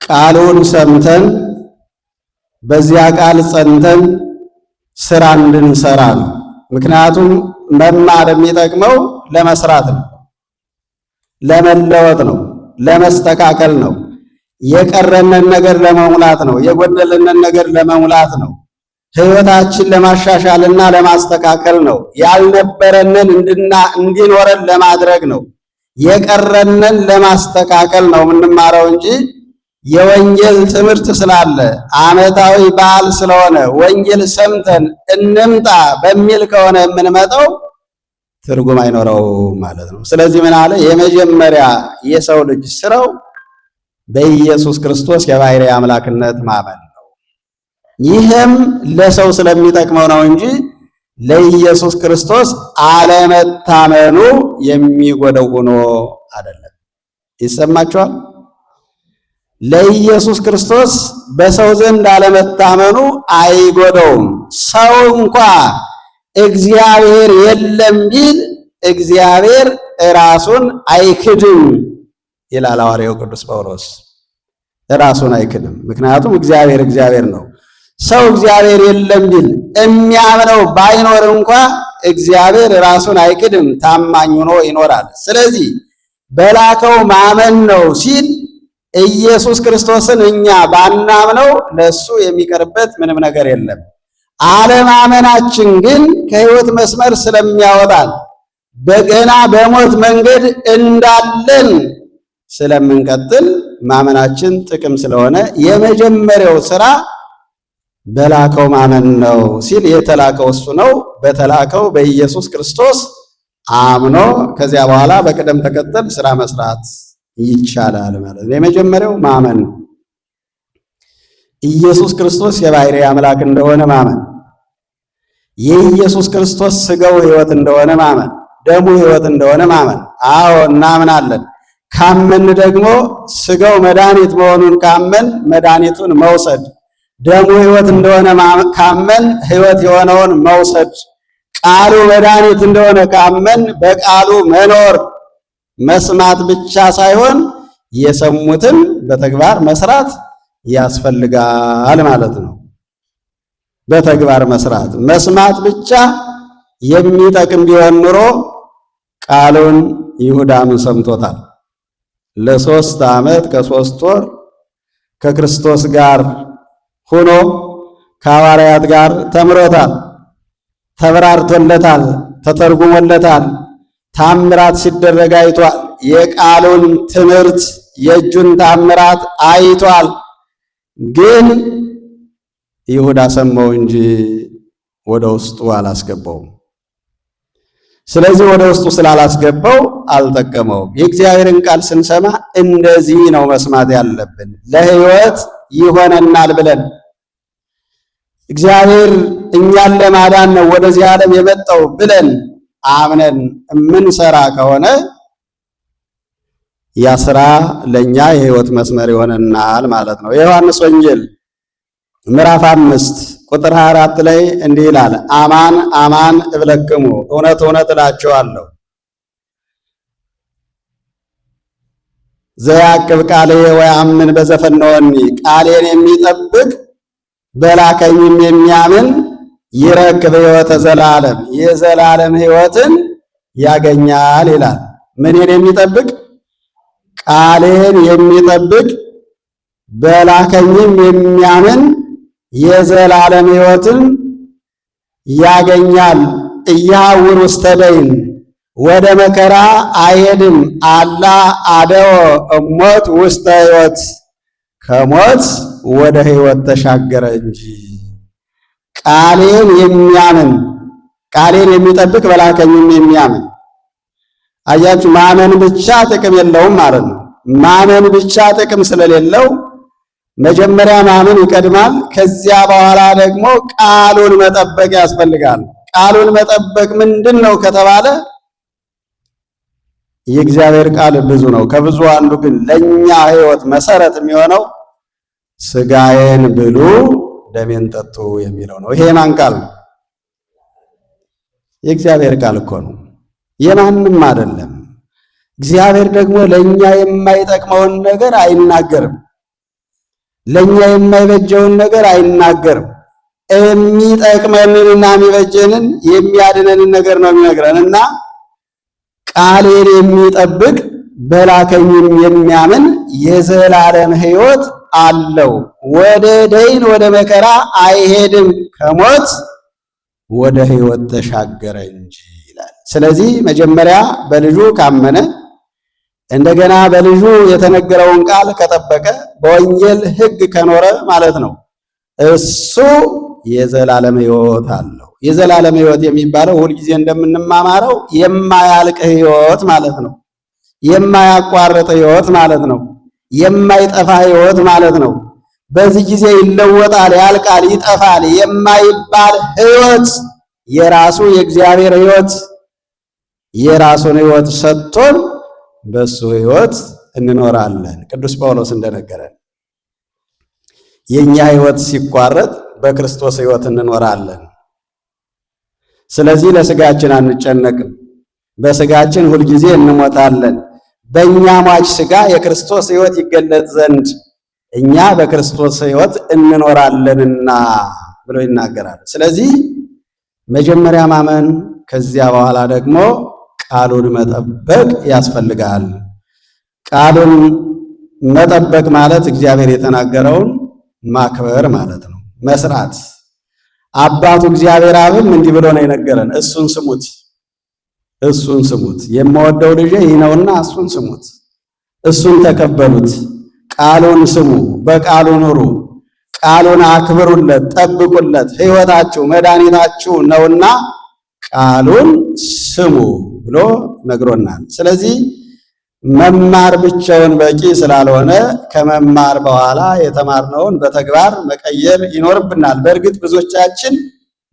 ቃሉን ሰምተን በዚያ ቃል ጸንተን ስራ እንድንሰራ ነው። ምክንያቱም መማር የሚጠቅመው ለመስራት ነው፣ ለመለወጥ ነው፣ ለመስተካከል ነው፣ የቀረንን ነገር ለመሙላት ነው፣ የጎደለንን ነገር ለመሙላት ነው፣ ሕይወታችን ለማሻሻልና ለማስተካከል ነው፣ ያልነበረንን እንዲኖረን ለማድረግ ነው፣ የቀረንን ለማስተካከል ነው የምንማረው እንጂ የወንጌል ትምህርት ስላለ ዓመታዊ በዓል ስለሆነ ወንጌል ሰምተን እንምጣ በሚል ከሆነ የምንመጣው ትርጉም አይኖረውም ማለት ነው። ስለዚህ ምን አለ? የመጀመሪያ የሰው ልጅ ስራው በኢየሱስ ክርስቶስ የባሕርይ አምላክነት ማመን ነው። ይህም ለሰው ስለሚጠቅመው ነው እንጂ ለኢየሱስ ክርስቶስ አለመታመኑ የሚጎዳው ሆኖ አይደለም። ይሰማችኋል? ለኢየሱስ ክርስቶስ በሰው ዘንድ አለመታመኑ አይጎደውም። ሰው እንኳ እግዚአብሔር የለም ቢል እግዚአብሔር ራሱን አይክድም ይላል ሐዋርያው ቅዱስ ጳውሎስ። ራሱን አይክድም፣ ምክንያቱም እግዚአብሔር እግዚአብሔር ነው። ሰው እግዚአብሔር የለም ቢል የሚያምነው ባይኖር እንኳ እግዚአብሔር ራሱን አይክድም፣ ታማኝ ሆኖ ይኖራል። ስለዚህ በላከው ማመን ነው ሲል ኢየሱስ ክርስቶስን እኛ ባናምነው ለሱ የሚቀርበት ምንም ነገር የለም። አለማመናችን ግን ከሕይወት መስመር ስለሚያወጣን በገና በሞት መንገድ እንዳለን ስለምንቀጥል ማመናችን ጥቅም ስለሆነ የመጀመሪያው ስራ በላከው ማመን ነው ሲል የተላከው እሱ ነው። በተላከው በኢየሱስ ክርስቶስ አምኖ ከዚያ በኋላ በቅደም ተከተል ስራ መስራት ይቻላል ማለት ነው። የመጀመሪያው ማመን፣ ኢየሱስ ክርስቶስ የባሕርይ አምላክ እንደሆነ ማመን፣ የኢየሱስ ክርስቶስ ስጋው ሕይወት እንደሆነ ማመን፣ ደሙ ሕይወት እንደሆነ ማመን። አዎ እናምናለን። ካመን ደግሞ ስጋው መድኃኒት መሆኑን ካመን መድኃኒቱን መውሰድ፣ ደሙ ሕይወት እንደሆነ ካመን ሕይወት የሆነውን መውሰድ፣ ቃሉ መድኃኒት እንደሆነ ካመን በቃሉ መኖር፣ መስማት ብቻ ሳይሆን የሰሙትን በተግባር መስራት ያስፈልጋል ማለት ነው። በተግባር መስራት፣ መስማት ብቻ የሚጠቅም ቢሆን ኑሮ ቃሉን ይሁዳም ሰምቶታል። ለ3 ዓመት ከ3 ወር ከክርስቶስ ጋር ሆኖ ከሐዋርያት ጋር ተምሮታል፣ ተብራርቶለታል፣ ተተርጉሞለታል። ታምራት ሲደረግ አይቷል። የቃሉን ትምህርት የእጁን ታምራት አይቷል። ግን ይሁዳ ሰማው እንጂ ወደ ውስጡ አላስገባውም። ስለዚህ ወደ ውስጡ ስላላስገባው አልጠቀመውም። የእግዚአብሔርን ቃል ስንሰማ እንደዚህ ነው መስማት ያለብን። ለሕይወት ይሆነናል ብለን እግዚአብሔር እኛን ለማዳን ነው ወደዚህ ዓለም የመጣው ብለን አምነን የምንሰራ ከሆነ ያ ስራ ለኛ የሕይወት መስመር ይሆነናል ማለት ነው። የዮሐንስ ወንጌል ምዕራፍ 5 ቁጥር 24 ላይ እንዲህ ይላል፣ አማን አማን እብለክሙ እውነት እውነት እላችኋለሁ ዘያቅብ ቃልየ ወያምን በዘፈነወኒ፣ ቃሌን የሚጠብቅ በላከኝም የሚያምን ይረክብ ሕይወተ ዘላለም፣ የዘላለም ሕይወትን ያገኛል ይላል። ምንን የሚጠብቅ? ቃሌን የሚጠብቅ በላከኝም የሚያምን የዘላለም ሕይወትን ያገኛል። ኢያሐውር ውስተ ደይን ወደ መከራ አይሄድም። አላ አደወ እሞት ውስተ ሕይወት ከሞት ወደ ሕይወት ተሻገረ እንጂ። ቃሌን የሚያምን ቃሌን የሚጠብቅ በላከኝም የሚያምን። አያችሁ፣ ማመን ብቻ ጥቅም የለውም ማለት ነው። ማመን ብቻ ጥቅም ስለሌለው መጀመሪያ ማመን ይቀድማል። ከዚያ በኋላ ደግሞ ቃሉን መጠበቅ ያስፈልጋል። ቃሉን መጠበቅ ምንድን ነው ከተባለ የእግዚአብሔር ቃል ብዙ ነው። ከብዙ አንዱ ግን ለኛ ሕይወት መሰረት የሚሆነው ስጋዬን ብሉ ደሜን ጠጡ የሚለው ነው። ይሄ የማን ቃል ነው? የእግዚአብሔር ቃል እኮ ነው፣ የማንም አይደለም። እግዚአብሔር ደግሞ ለኛ የማይጠቅመውን ነገር አይናገርም። ለኛ የማይበጀውን ነገር አይናገርም። የሚጠቅመንንና የሚበጀንን የሚያድነንን ነገር ነው የሚነግረን እና ቃሌን የሚጠብቅ በላከኝም የሚያምን የዘላለም ሕይወት አለው፣ ወደ ደይን ወደ መከራ አይሄድም፣ ከሞት ወደ ሕይወት ተሻገረ እንጂ ይላል። ስለዚህ መጀመሪያ በልጁ ካመነ እንደገና በልጁ የተነገረውን ቃል ከጠበቀ በወንጌል ሕግ ከኖረ ማለት ነው እሱ የዘላለም ሕይወት አለው። የዘላለም ሕይወት የሚባለው ሁልጊዜ እንደምንማማረው የማያልቅ ሕይወት ማለት ነው። የማያቋርጥ ሕይወት ማለት ነው። የማይጠፋ ሕይወት ማለት ነው። በዚህ ጊዜ ይለወጣል፣ ያልቃል፣ ይጠፋል የማይባል ሕይወት የራሱ የእግዚአብሔር ሕይወት የራሱን ሕይወት ሰጥቶን በሱ ሕይወት እንኖራለን። ቅዱስ ጳውሎስ እንደነገረን የኛ ሕይወት ሲቋረጥ በክርስቶስ ሕይወት እንኖራለን። ስለዚህ ለስጋችን አንጨነቅም። በስጋችን ሁልጊዜ እንሞታለን። በእኛ ሟች ስጋ የክርስቶስ ሕይወት ይገለጥ ዘንድ እኛ በክርስቶስ ሕይወት እንኖራለንና ብሎ ይናገራል። ስለዚህ መጀመሪያ ማመን፣ ከዚያ በኋላ ደግሞ ቃሉን መጠበቅ ያስፈልጋል። ቃሉን መጠበቅ ማለት እግዚአብሔር የተናገረውን ማክበር ማለት ነው፣ መስራት። አባቱ እግዚአብሔር አብም እንዲህ ብሎ ነው የነገረን፣ እሱን ስሙት፣ እሱን ስሙት፣ የምወደው ልጄ ይህ ነውና እሱን ስሙት፣ እሱን ተቀበሉት፣ ቃሉን ስሙ፣ በቃሉ ኑሩ፣ ቃሉን አክብሩለት፣ ጠብቁለት፣ ሕይወታችሁ መድኃኒታችሁ ነውና ቃሉን ስሙ ብሎ ነግሮናል። ስለዚህ መማር ብቻውን በቂ ስላልሆነ ከመማር በኋላ የተማርነውን በተግባር መቀየር ይኖርብናል። በእርግጥ ብዙዎቻችን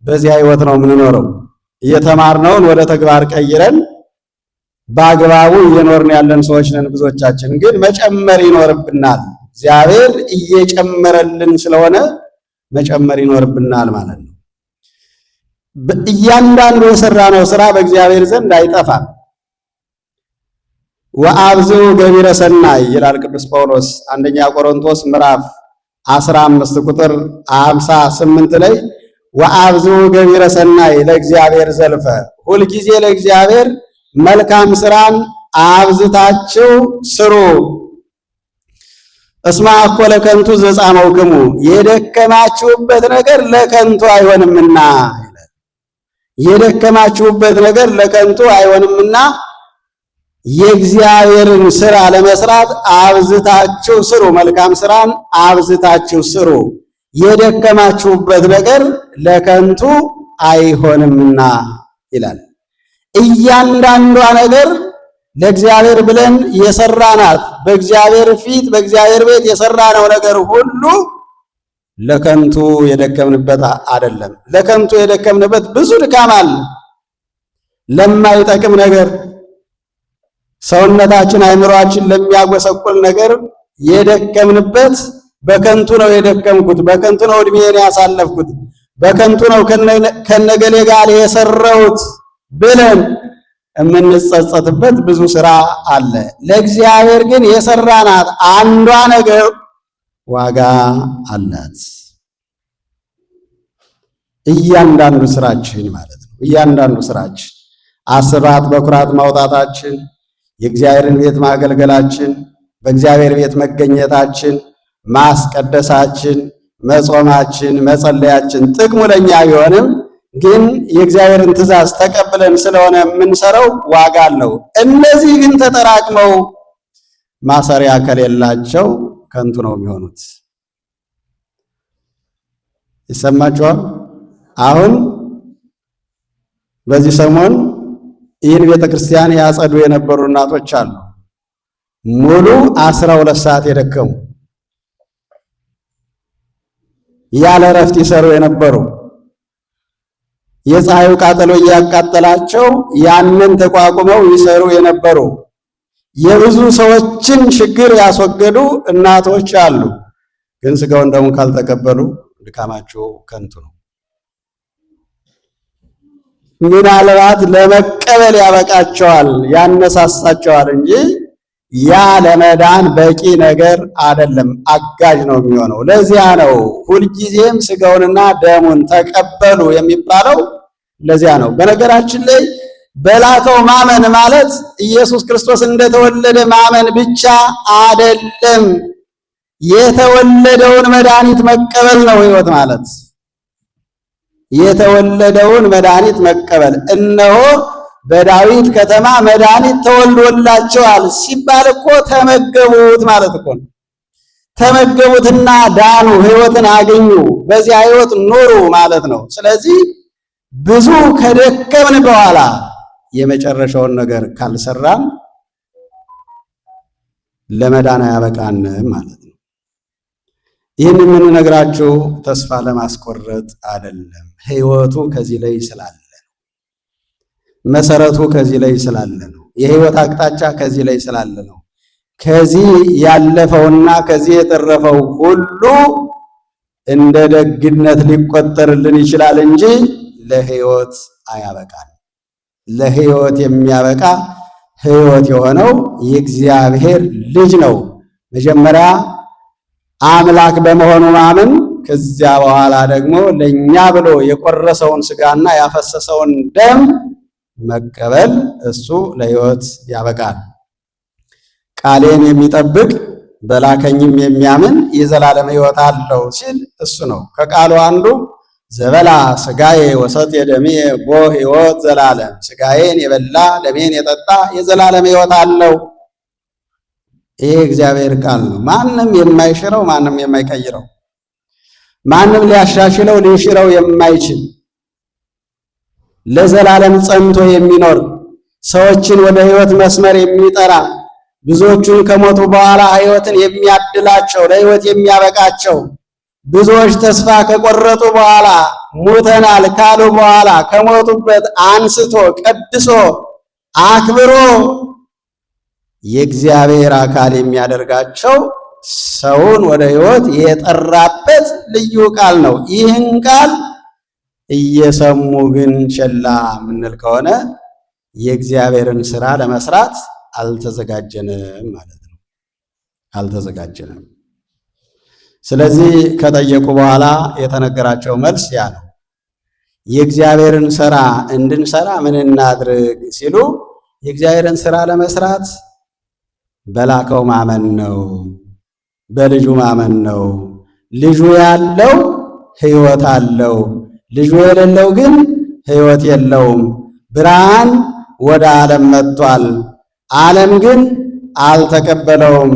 በዚያ ሕይወት ነው የምንኖረው። የተማርነውን ወደ ተግባር ቀይረን በአግባቡ እየኖርን ያለን ሰዎች ነን። ብዙዎቻችን ግን መጨመር ይኖርብናል። እግዚአብሔር እየጨመረልን ስለሆነ መጨመር ይኖርብናል ማለት ነው። እያንዳንዱ የሰራነው ስራ በእግዚአብሔር ዘንድ አይጠፋም። ወአብዝሁ ገቢረ ሰናይ ይላል ቅዱስ ጳውሎስ አንደኛ ቆሮንቶስ ምዕራፍ 15 ቁጥር 58 ላይ ወአብዝሁ ገቢረ ሰናይ ለእግዚአብሔር ዘልፈ፣ ሁልጊዜ ለእግዚአብሔር መልካም ስራን አብዝታችሁ ስሩ። እስመ አኮ ለከንቱ ዘጻመውክሙ፣ የደከማችሁበት ነገር ለከንቱ አይሆንምና ይላል። የደከማችሁበት ነገር ለከንቱ አይሆንምና የእግዚአብሔርን ስራ ለመስራት አብዝታችሁ ስሩ። መልካም ስራን አብዝታችሁ ስሩ፣ የደከማችሁበት ነገር ለከንቱ አይሆንምና ይላል። እያንዳንዷ ነገር ለእግዚአብሔር ብለን የሰራናት በእግዚአብሔር ፊት በእግዚአብሔር ቤት የሰራነው ነገር ሁሉ ለከንቱ የደከምንበት አይደለም። ለከንቱ የደከምንበት ብዙ ድካም አለ። ለማይጠቅም ነገር ሰውነታችን አእምሮአችን ለሚያጎሰቁል ነገር የደከምንበት በከንቱ ነው የደከምኩት፣ በከንቱ ነው እድሜን ያሳለፍኩት፣ በከንቱ ነው ከነገሌ ጋር የሰራሁት ብለን የምንጸጸትበት ብዙ ስራ አለ። ለእግዚአብሔር ግን የሰራናት አንዷ ነገር ዋጋ አላት። እያንዳንዱ ስራችን ማለት ነው። እያንዳንዱ ስራችን አስራት በኩራት ማውጣታችን፣ የእግዚአብሔርን ቤት ማገልገላችን፣ በእግዚአብሔር ቤት መገኘታችን፣ ማስቀደሳችን፣ መጾማችን መጸለያችን ጥቅሙ ለኛ ቢሆንም ግን የእግዚአብሔርን ትእዛዝ ተቀብለን ስለሆነ የምንሰራው ዋጋ አለው። እነዚህ ግን ተጠራቅመው ማሰሪያ ከሌላቸው ከንቱ ነው የሚሆኑት። ይሰማችኋል? አሁን በዚህ ሰሞን ይህን ቤተ ክርስቲያን ያጸዱ የነበሩ እናቶች አሉ። ሙሉ 12 ሰዓት የደከሙ፣ ያለ እረፍት ይሰሩ የነበሩ፣ የፀሐዩ ቃጠሎ እያቃጠላቸው ያንን ተቋቁመው ይሰሩ የነበሩ፣ የብዙ ሰዎችን ችግር ያስወገዱ እናቶች አሉ። ግን ስጋውን ደሙን ካልተቀበሉ ድካማቸው ከንቱ ነው። ምናልባት ለመቀበል ያበቃቸዋል፣ ያነሳሳቸዋል እንጂ ያ ለመዳን በቂ ነገር አይደለም፣ አጋዥ ነው የሚሆነው። ለዚያ ነው ሁልጊዜም ስጋውንና ደሙን ተቀበሉ የሚባለው፣ ለዚያ ነው። በነገራችን ላይ በላከው ማመን ማለት ኢየሱስ ክርስቶስ እንደተወለደ ማመን ብቻ አይደለም። የተወለደውን መድኃኒት መቀበል ነው ሕይወት ማለት። የተወለደውን መድኃኒት መቀበል። እነሆ በዳዊት ከተማ መድኃኒት ተወልዶላቸዋል ሲባል እኮ ተመገቡት ማለት እኮ ነው። ተመገቡትና ዳኑ፣ ሕይወትን አገኙ፣ በዚያ ሕይወት ኑሩ ማለት ነው። ስለዚህ ብዙ ከደከምን በኋላ የመጨረሻውን ነገር ካልሰራን ለመዳን አያበቃንም ማለት ነው። ይህን የምንነግራችሁ ተስፋ ለማስቆረጥ አይደለም። ሕይወቱ ከዚህ ላይ ስላለ ነው። መሰረቱ ከዚህ ላይ ስላለ ነው። የሕይወት አቅጣጫ ከዚህ ላይ ስላለ ነው። ከዚህ ያለፈውና ከዚህ የተረፈው ሁሉ እንደ ደግነት ሊቆጠርልን ይችላል እንጂ ለሕይወት አያበቃም። ለሕይወት የሚያበቃ ሕይወት የሆነው የእግዚአብሔር ልጅ ነው። መጀመሪያ አምላክ በመሆኑ ማመን፣ ከዚያ በኋላ ደግሞ ለኛ ብሎ የቆረሰውን ስጋና ያፈሰሰውን ደም መቀበል፣ እሱ ለሕይወት ያበቃል። ቃሌን የሚጠብቅ በላከኝም የሚያምን የዘላለም ሕይወት አለው ሲል እሱ ነው። ከቃሉ አንዱ ዘበላ ስጋዬ ወሰትየ ደሜ ቦ ሕይወት ዘላለም፣ ስጋዬን የበላ ደሜን የጠጣ የዘላለም ሕይወት አለው። ይሄ እግዚአብሔር ቃል ነው። ማንም የማይሽረው፣ ማንም የማይቀይረው፣ ማንም ሊያሻሽለው ሊሽረው የማይችል፣ ለዘላለም ጸንቶ የሚኖር፣ ሰዎችን ወደ ሕይወት መስመር የሚጠራ፣ ብዙዎቹን ከሞቱ በኋላ ሕይወትን የሚያድላቸው፣ ለሕይወት የሚያበቃቸው፣ ብዙዎች ተስፋ ከቆረጡ በኋላ፣ ሙተናል ካሉ በኋላ ከሞቱበት አንስቶ ቀድሶ አክብሮ የእግዚአብሔር አካል የሚያደርጋቸው፣ ሰውን ወደ ሕይወት የጠራበት ልዩ ቃል ነው። ይህን ቃል እየሰሙ ግን ቸላ የምንል ከሆነ የእግዚአብሔርን ስራ ለመስራት አልተዘጋጀንም ማለት ነው። አልተዘጋጀንም። ስለዚህ ከጠየቁ በኋላ የተነገራቸው መልስ ያ ነው። የእግዚአብሔርን ስራ እንድንሰራ ምን እናድርግ ሲሉ የእግዚአብሔርን ስራ ለመስራት በላከው ማመን ነው፣ በልጁ ማመን ነው። ልጁ ያለው ሕይወት አለው፣ ልጁ የሌለው ግን ሕይወት የለውም። ብርሃን ወደ ዓለም መጥቷል፣ ዓለም ግን አልተቀበለውም።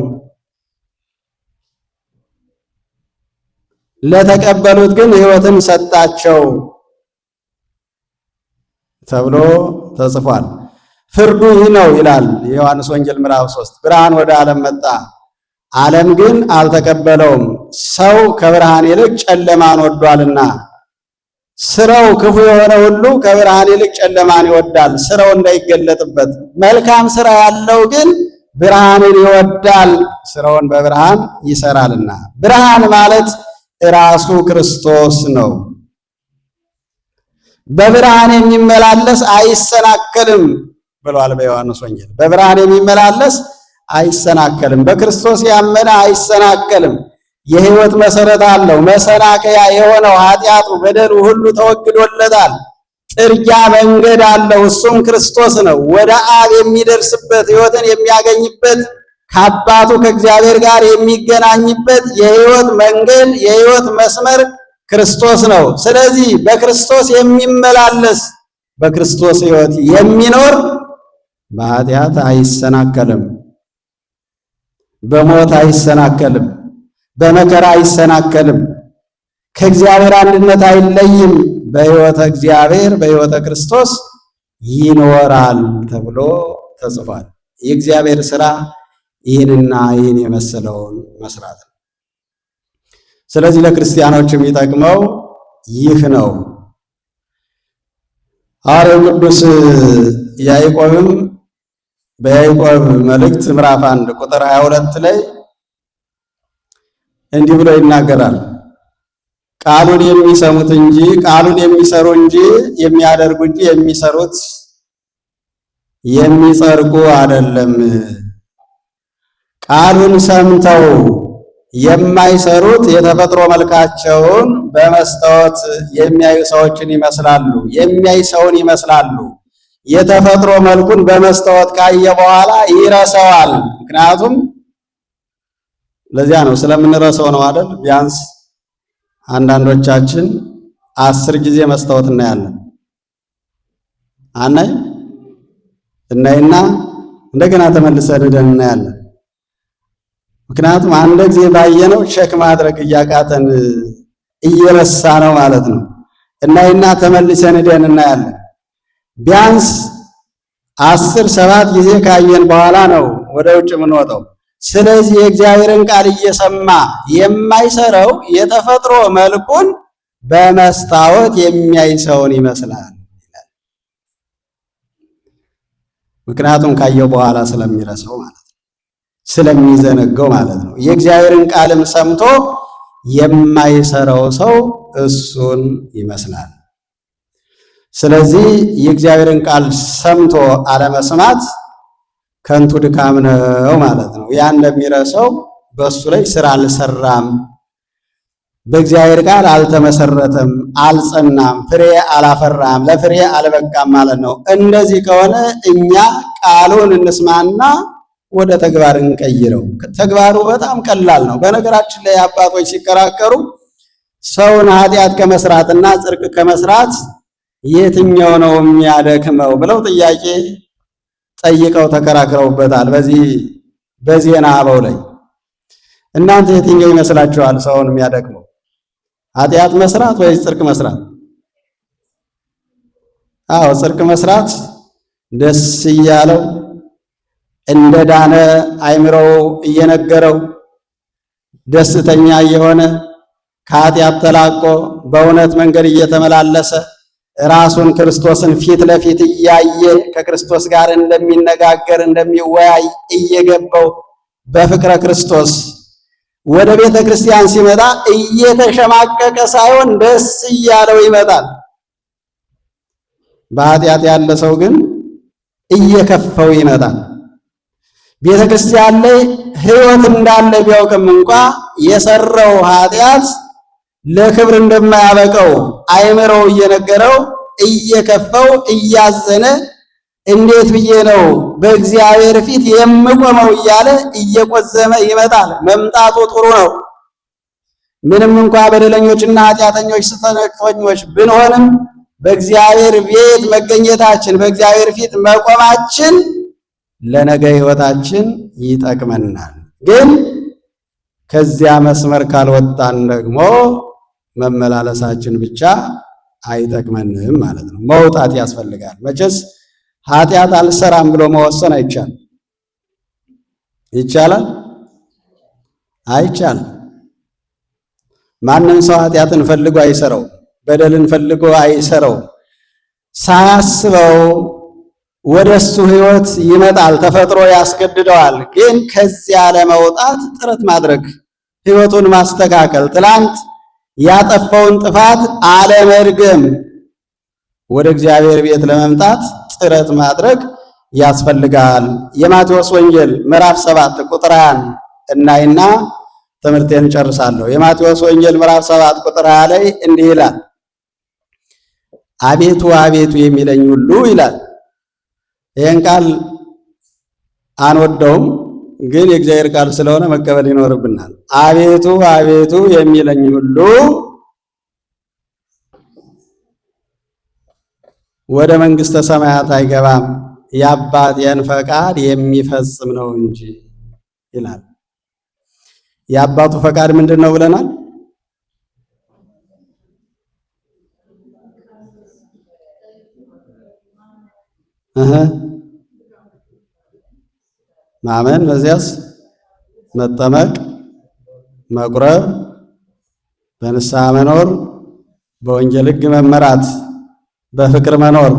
ለተቀበሉት ግን ሕይወትን ሰጣቸው ተብሎ ተጽፏል። ፍርዱ ይህ ነው ይላል የዮሐንስ ወንጌል ምዕራፍ 3። ብርሃን ወደ ዓለም መጣ፣ ዓለም ግን አልተቀበለውም። ሰው ከብርሃን ይልቅ ጨለማን ወዷልና፣ ስራው ክፉ የሆነ ሁሉ ከብርሃን ይልቅ ጨለማን ይወዳል፣ ስራው እንዳይገለጥበት። መልካም ስራ ያለው ግን ብርሃንን ይወዳል፣ ስራውን በብርሃን ይሰራልና። ብርሃን ማለት ራሱ ክርስቶስ ነው። በብርሃን የሚመላለስ አይሰናከልም ብሏል በዮሐንስ ወንጌል። በብርሃን የሚመላለስ አይሰናከልም። በክርስቶስ ያመነ አይሰናከልም። የሕይወት መሰረት አለው። መሰናከያ የሆነው ኃጢአቱ፣ በደሉ ሁሉ ተወግዶለታል። ጥርጊያ መንገድ አለው፣ እሱም ክርስቶስ ነው። ወደ አብ የሚደርስበት፣ ሕይወትን የሚያገኝበት ከአባቱ ከእግዚአብሔር ጋር የሚገናኝበት የሕይወት መንገድ የሕይወት መስመር ክርስቶስ ነው። ስለዚህ በክርስቶስ የሚመላለስ በክርስቶስ ሕይወት የሚኖር በኃጢአት አይሰናከልም፣ በሞት አይሰናከልም፣ በመከራ አይሰናከልም፣ ከእግዚአብሔር አንድነት አይለይም። በሕይወተ እግዚአብሔር በሕይወተ ክርስቶስ ይኖራል ተብሎ ተጽፏል። የእግዚአብሔር ሥራ ይህንና ይህን የመሰለውን መስራት ነው። ስለዚህ ለክርስቲያኖች የሚጠቅመው ይህ ነው። ሐዋርያው ቅዱስ ያዕቆብም በያዕቆብ መልእክት ምዕራፍ 1 ቁጥር 22 ላይ እንዲህ ብሎ ይናገራል። ቃሉን የሚሰሙት እንጂ ቃሉን የሚሰሩ እንጂ የሚያደርጉ እንጂ የሚሰሩት የሚጸድቁ አይደለም። ቃሉን ሰምተው የማይሰሩት የተፈጥሮ መልካቸውን በመስታወት የሚያዩ ሰዎችን ይመስላሉ። የሚያይ ሰውን ይመስላሉ። የተፈጥሮ መልኩን በመስታወት ካየ በኋላ ይረሳዋል። ምክንያቱም ለዚያ ነው ስለምንረሳው ነው አይደል? ቢያንስ አንዳንዶቻችን 10 ጊዜ መስታወት እናያለን። አናይ እናይና እንደገና ተመልሰን ሄደን እናያለን። ምክንያቱም አንድ ጊዜ ባየነው check ማድረግ እያቃተን እየረሳ ነው ማለት ነው። እናይና ተመልሰን ሄደን እናያለን። ቢያንስ 10 7 ጊዜ ካየን በኋላ ነው ወደ ውጭ የምንወጣው። ስለዚህ የእግዚአብሔርን ቃል እየሰማ የማይሰራው የተፈጥሮ መልኩን በመስታወት የሚያይ ሰውን ይመስላል ይላል። ምክንያቱም ካየው በኋላ ስለሚረሳው ማለት ነው፣ ስለሚዘነገው ማለት ነው። የእግዚአብሔርን ቃልም ሰምቶ የማይሰራው ሰው እሱን ይመስላል። ስለዚህ የእግዚአብሔርን ቃል ሰምቶ አለመስማት ከንቱ ድካም ነው ማለት ነው። ያ እንደሚረሳው በእሱ ላይ ስራ አልሰራም፣ በእግዚአብሔር ቃል አልተመሰረተም፣ አልጸናም፣ ፍሬ አላፈራም፣ ለፍሬ አልበቃም ማለት ነው። እንደዚህ ከሆነ እኛ ቃሉን እንስማና ወደ ተግባር እንቀይረው። ተግባሩ በጣም ቀላል ነው። በነገራችን ላይ አባቶች ሲከራከሩ ሰውን ኃጢአት ከመስራትና ጽድቅ ከመስራት የትኛው ነው የሚያደክመው ብለው ጥያቄ ጠይቀው ተከራክረውበታል። በዚህ በዜና አበው ላይ እናንተ የትኛው ይመስላችኋል ሰውን የሚያደክመው? ኃጢአት መስራት ወይስ ጽድቅ መስራት? አዎ ጽድቅ መስራት ደስ እያለው እንደዳነ አይምሮው እየነገረው ደስተኛ እየሆነ ከኃጢአት ተላቆ በእውነት መንገድ እየተመላለሰ ራሱን ክርስቶስን ፊት ለፊት እያየ ከክርስቶስ ጋር እንደሚነጋገር እንደሚወያይ እየገባው በፍቅረ ክርስቶስ ወደ ቤተ ክርስቲያን ሲመጣ እየተሸማቀቀ ሳይሆን ደስ እያለው ይመጣል። በኃጢአት ያለ ሰው ግን እየከፈው ይመጣል። ቤተ ክርስቲያን ላይ ሕይወት እንዳለ ቢያውቅም እንኳ የሰራው ኃጢአት ለክብር እንደማያበቀው አይምሮው እየነገረው እየከፈው እያዘነ እንዴት ብዬ ነው በእግዚአብሔር ፊት የምቆመው እያለ እየቆዘመ ይመጣል። መምጣቱ ጥሩ ነው። ምንም እንኳ በደለኞችና ኃጢአተኞች ስህተተኞች ብንሆንም በእግዚአብሔር ቤት መገኘታችን በእግዚአብሔር ፊት መቆማችን ለነገ ሕይወታችን ይጠቅመናል። ግን ከዚያ መስመር ካልወጣን ደግሞ መመላለሳችን ብቻ አይጠቅመንም ማለት ነው። መውጣት ያስፈልጋል። መቼስ ኃጢአት አልሰራም ብሎ መወሰን አይቻልም። ይቻላል? አይቻልም። ማንም ሰው ኃጢአትን ፈልጎ አይሰራው፣ በደልን ፈልጎ አይሰራው። ሳያስበው ወደሱ ሕይወት ይመጣል፣ ተፈጥሮ ያስገድደዋል። ግን ከዚያ ለመውጣት ጥረት ማድረግ፣ ሕይወቱን ማስተካከል፣ ትላንት ያጠፋውን ጥፋት አለመድገም፣ ወደ እግዚአብሔር ቤት ለመምጣት ጥረት ማድረግ ያስፈልጋል። የማቴዎስ ወንጌል ምዕራፍ 7 ቁጥር 20 እናይና ትምህርቴን እጨርሳለሁ። የማቴዎስ ወንጌል ምዕራፍ 7 ቁጥር 20 ላይ እንዲህ ይላል፣ አቤቱ አቤቱ የሚለኝ ሁሉ ይላል። ይህን ቃል አንወደውም፣ ግን የእግዚአብሔር ቃል ስለሆነ መቀበል ይኖርብናል። አቤቱ አቤቱ የሚለኝ ሁሉ ወደ መንግሥተ ሰማያት አይገባም፣ የአባቴን ፈቃድ የሚፈጽም ነው እንጂ ይላል። የአባቱ ፈቃድ ምንድን ነው ብለናል? እህ ማመን፣ በዚያስ መጠመቅ፣ መቁረብ፣ በንስሐ መኖር፣ በወንጌል ሕግ መመራት፣ በፍቅር መኖር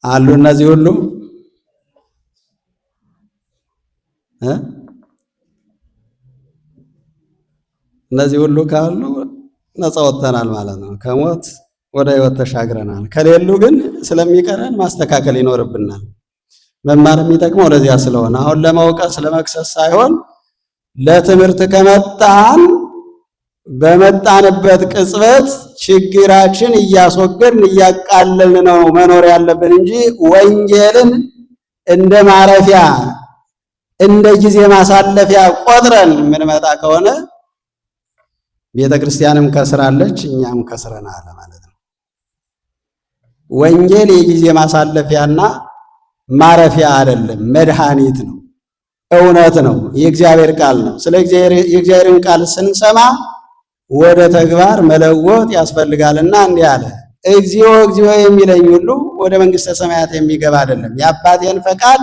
አሉ። እነዚህ ሁሉ እ እነዚህ ሁሉ ካሉ ነፃ ወጥተናል ማለት ነው። ከሞት ወደ ሕይወት ተሻግረናል። ከሌሉ ግን ስለሚቀረን ማስተካከል ይኖርብናል። መማር የሚጠቅመው ለዚያ ስለሆነ አሁን ለመውቀስ ለመክሰስ ሳይሆን ለትምህርት ከመጣን በመጣንበት ቅጽበት ችግራችን እያስወገድን እያቃለልን ነው መኖር ያለብን እንጂ ወንጌልን እንደ ማረፊያ እንደ ጊዜ ማሳለፊያ ቆጥረን የምንመጣ ከሆነ ቤተ ክርስቲያንም ከስራለች፣ እኛም ከስረናል ማለት ነው። ወንጌል የጊዜ ማሳለፊያና ማረፊያ አይደለም፣ መድኃኒት ነው፣ እውነት ነው፣ የእግዚአብሔር ቃል ነው። ስለ የእግዚአብሔርን ቃል ስንሰማ ወደ ተግባር መለወጥ ያስፈልጋልና እንዲህ አለ፣ እግዚኦ እግዚኦ የሚለኝ ሁሉ ወደ መንግሥተ ሰማያት የሚገባ አይደለም፣ የአባቴን ፈቃድ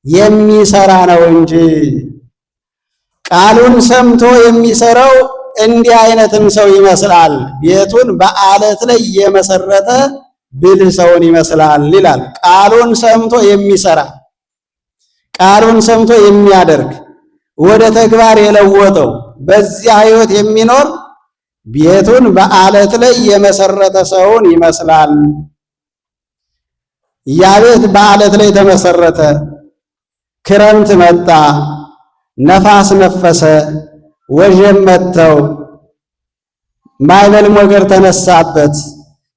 የሚሰራ ነው እንጂ። ቃሉን ሰምቶ የሚሰራው እንዲህ አይነትም ሰው ይመስላል፣ ቤቱን በአለት ላይ የመሰረተ ብልህ ሰውን ይመስላል ይላል። ቃሉን ሰምቶ የሚሰራ፣ ቃሉን ሰምቶ የሚያደርግ፣ ወደ ተግባር የለወጠው፣ በዚያ ሕይወት የሚኖር ቤቱን በአለት ላይ የመሰረተ ሰውን ይመስላል። ያ ቤት በአለት ላይ ተመሰረተ። ክረምት መጣ፣ ነፋስ ነፈሰ፣ ወጀብ መተው፣ ማዕበል ሞገድ ተነሳበት፣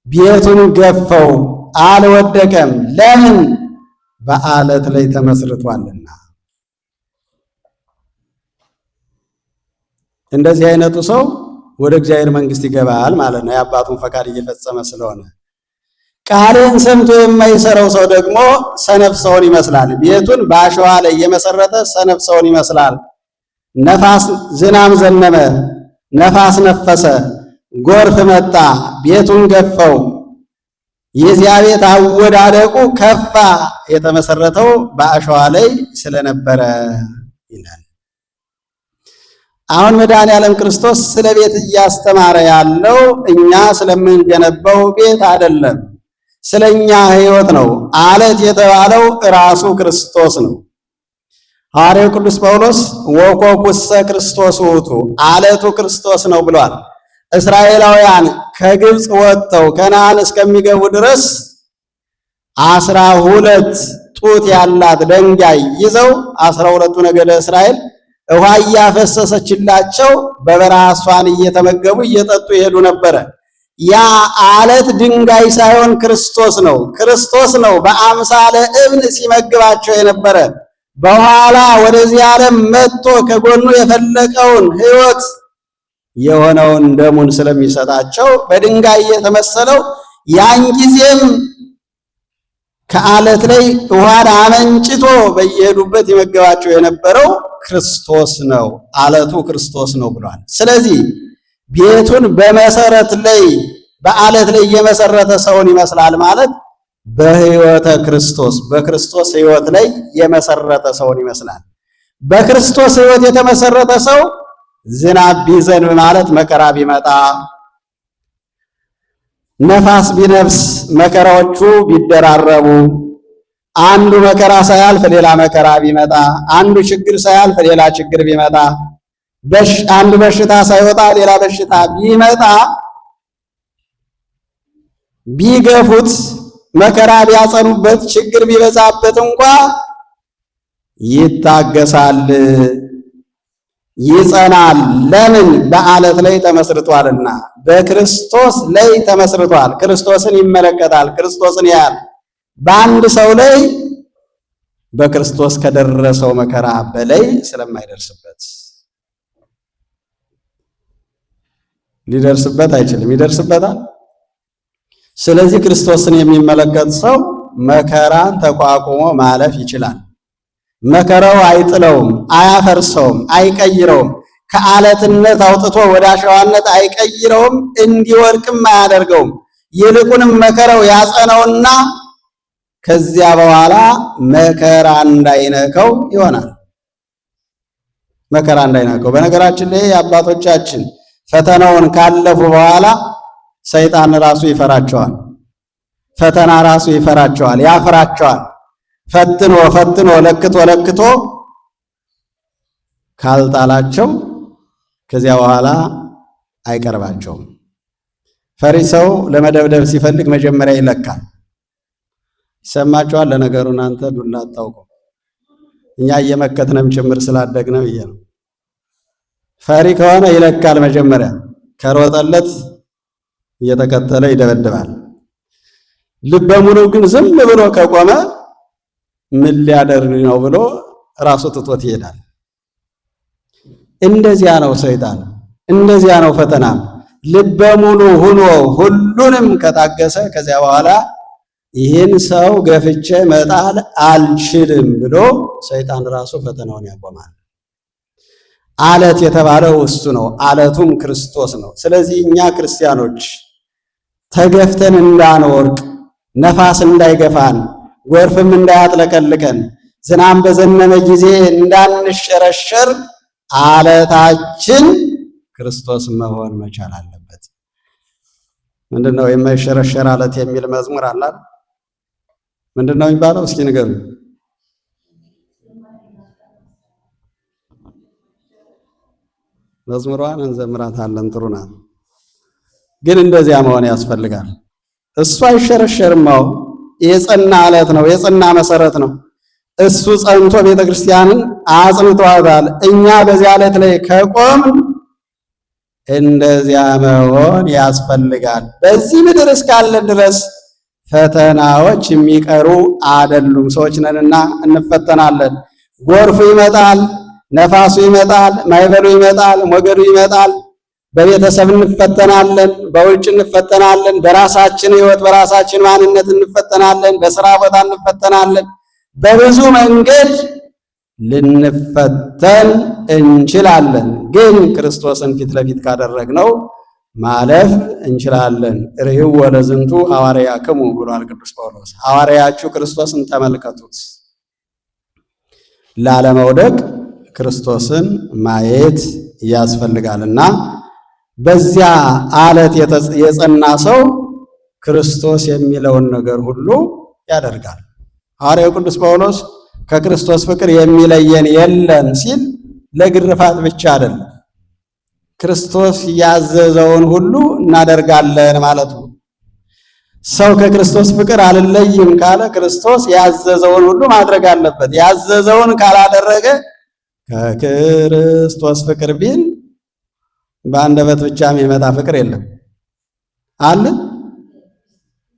ቤቱን ገፈው፣ አልወደቀም። ለምን? በአለት ላይ ተመስርቷልና። እንደዚህ አይነቱ ሰው ወደ እግዚአብሔር መንግሥት ይገባል ማለት ነው፣ የአባቱን ፈቃድ እየፈጸመ ስለሆነ። ቃሌን ሰምቶ የማይሰራው ሰው ደግሞ ሰነፍ ሰውን ይመስላል። ቤቱን በአሸዋ ላይ የመሰረተ ሰነፍ ሰውን ይመስላል። ነፋስ ዝናብ ዘነበ፣ ነፋስ ነፈሰ፣ ጎርፍ መጣ፣ ቤቱን ገፈው። የዚያ ቤት አወዳደቁ ከፋ፣ የተመሰረተው በአሸዋ ላይ ስለነበረ ይላል። አሁን መድኃኔዓለም ክርስቶስ ስለ ቤት እያስተማረ ያለው እኛ ስለምንገነባው ቤት አይደለም፣ ስለኛ ሕይወት ነው። አለት የተባለው ራሱ ክርስቶስ ነው። ሐዋርያው ቅዱስ ጳውሎስ ወኮኩሰ ክርስቶስ ውእቱ፣ አለቱ ክርስቶስ ነው ብሏል። እስራኤላውያን ከግብፅ ወጥተው ከነዓን እስከሚገቡ ድረስ 12 ጡት ያላት ደንጋይ ይዘው 12ቱ ነገደ እስራኤል ውሃ እያፈሰሰችላቸው በበረሃ እሷን እየተመገቡ እየጠጡ ይሄዱ ነበረ። ያ አለት ድንጋይ ሳይሆን ክርስቶስ ነው። ክርስቶስ ነው በአምሳለ እብን ሲመግባቸው የነበረ። በኋላ ወደዚህ ዓለም መጥቶ ከጎኑ የፈለቀውን ሕይወት የሆነውን ደሙን ስለሚሰጣቸው በድንጋይ የተመሰለው ያን ጊዜም ከአለት ላይ ውሃን አመንጭቶ በየሄዱበት ይመገባቸው የነበረው ክርስቶስ ነው። አለቱ ክርስቶስ ነው ብሏል። ስለዚህ ቤቱን በመሰረት ላይ በአለት ላይ የመሰረተ ሰውን ይመስላል ማለት በሕይወተ ክርስቶስ በክርስቶስ ሕይወት ላይ የመሰረተ ሰውን ይመስላል። በክርስቶስ ሕይወት የተመሰረተ ሰው ዝናብ ቢዘንብ ማለት መከራ ቢመጣ፣ ነፋስ ቢነፍስ መከራዎቹ ቢደራረቡ፣ አንዱ መከራ ሳያልፍ ሌላ መከራ ቢመጣ፣ አንዱ ችግር ሳያልፍ ሌላ ችግር ቢመጣ፣ አንዱ በሽታ ሳይወጣ ሌላ በሽታ ቢመጣ፣ ቢገፉት፣ መከራ ቢያጸኑበት፣ ችግር ቢበዛበት እንኳ ይታገሳል፣ ይጸናል። ለምን? በአለት ላይ ተመስርቷልና፣ በክርስቶስ ላይ ተመስርቷል። ክርስቶስን ይመለከታል፣ ክርስቶስን ያያል። በአንድ ሰው ላይ በክርስቶስ ከደረሰው መከራ በላይ ስለማይደርስበት ሊደርስበት አይችልም። ይደርስበታል። ስለዚህ ክርስቶስን የሚመለከት ሰው መከራን ተቋቁሞ ማለፍ ይችላል። መከራው አይጥለውም፣ አያፈርሰውም፣ አይቀይረውም። ከአለትነት አውጥቶ ወደ አሸዋነት አይቀይረውም፣ እንዲወድቅም አያደርገውም። ይልቁንም መከራው ያጸነውና ከዚያ በኋላ መከራ እንዳይነካው ይሆናል። መከራ እንዳይነካው። በነገራችን ላይ አባቶቻችን ፈተናውን ካለፉ በኋላ ሰይጣን ራሱ ይፈራቸዋል። ፈተና ራሱ ይፈራቸዋል፣ ያፍራቸዋል። ፈትኖ ፈትኖ ለክቶ ለክቶ ካልጣላቸው ከዚያ በኋላ አይቀርባቸውም። ፈሪ ሰው ለመደብደብ ሲፈልግ መጀመሪያ ይለካል። ይሰማቸዋል። ለነገሩ እናንተ ዱላ አታውቁም፣ እኛ እየመከትንም ጭምር ስላደግነ ብዬ ነው። ፈሪ ከሆነ ይለካል መጀመሪያ፣ ከሮጠለት እየተከተለ ይደበድባል። ልበ ሙሉ ግን ዝም ብሎ ከቆመ ምን ሊያደርግ ነው ብሎ ራሱ ትቶት ይሄዳል። እንደዚያ ነው ሰይጣን፣ እንደዚያ ነው ፈተናም። ልበ ሙሉ ሆኖ ሁሉንም ከታገሰ ከዚያ በኋላ ይህን ሰው ገፍቼ መጣል አልችልም ብሎ ሰይጣን ራሱ ፈተናውን ያቆማል። አለት የተባለው እሱ ነው። አለቱም ክርስቶስ ነው። ስለዚህ እኛ ክርስቲያኖች ተገፍተን እንዳንወርቅ፣ ነፋስ እንዳይገፋን፣ ጎርፍም እንዳያጥለቀልቀን፣ ዝናም በዘነበ ጊዜ እንዳንሸረሸር አለታችን ክርስቶስ መሆን መቻል አለበት። ምንድነው የማይሸረሸር አለት የሚል መዝሙር አለ አይደል? ምንድነው የሚባለው? እስኪ ንገሩኝ። መዝሙሯን እንዘምራታለን፣ ጥሩ ናት። ግን እንደዚያ መሆን ያስፈልጋል። እሱ አይሸረሸርም። አዎ የጸና አለት ነው፣ የጸና መሰረት ነው። እሱ ጸንቶ ቤተክርስቲያንን አጽንቷታል። እኛ በዚያ አለት ላይ ከቆምን እንደዚያ መሆን ያስፈልጋል። በዚህ ምድር እስካለን ድረስ ፈተናዎች የሚቀሩ አይደሉም። ሰዎች ነንና እንፈተናለን። ጎርፉ ይመጣል፣ ነፋሱ ይመጣል፣ ማዕበሉ ይመጣል፣ ሞገዱ ይመጣል። በቤተሰብ እንፈተናለን፣ በውጭ እንፈተናለን፣ በራሳችን ሕይወት በራሳችን ማንነት እንፈተናለን፣ በስራ ቦታ እንፈተናለን። በብዙ መንገድ ልንፈተን እንችላለን። ግን ክርስቶስን ፊት ለፊት ካደረግነው ማለፍ እንችላለን። ርእይዎ ለዝንቱ ሐዋርያክሙ ብሏል ቅዱስ ጳውሎስ። ሐዋርያችሁ ክርስቶስን ተመልከቱት። ላለመውደቅ ክርስቶስን ማየት ያስፈልጋልና በዚያ አለት የጸና ሰው ክርስቶስ የሚለውን ነገር ሁሉ ያደርጋል። ሐዋርያው ቅዱስ ጳውሎስ ከክርስቶስ ፍቅር የሚለየን የለም ሲል ለግርፋት ብቻ አይደለም፣ ክርስቶስ ያዘዘውን ሁሉ እናደርጋለን ማለት ነው። ሰው ከክርስቶስ ፍቅር አልለይም ካለ ክርስቶስ ያዘዘውን ሁሉ ማድረግ አለበት። ያዘዘውን ካላደረገ ከክርስቶስ ፍቅር ቢል በአንደበት ብቻ የሚመጣ ፍቅር የለም አለ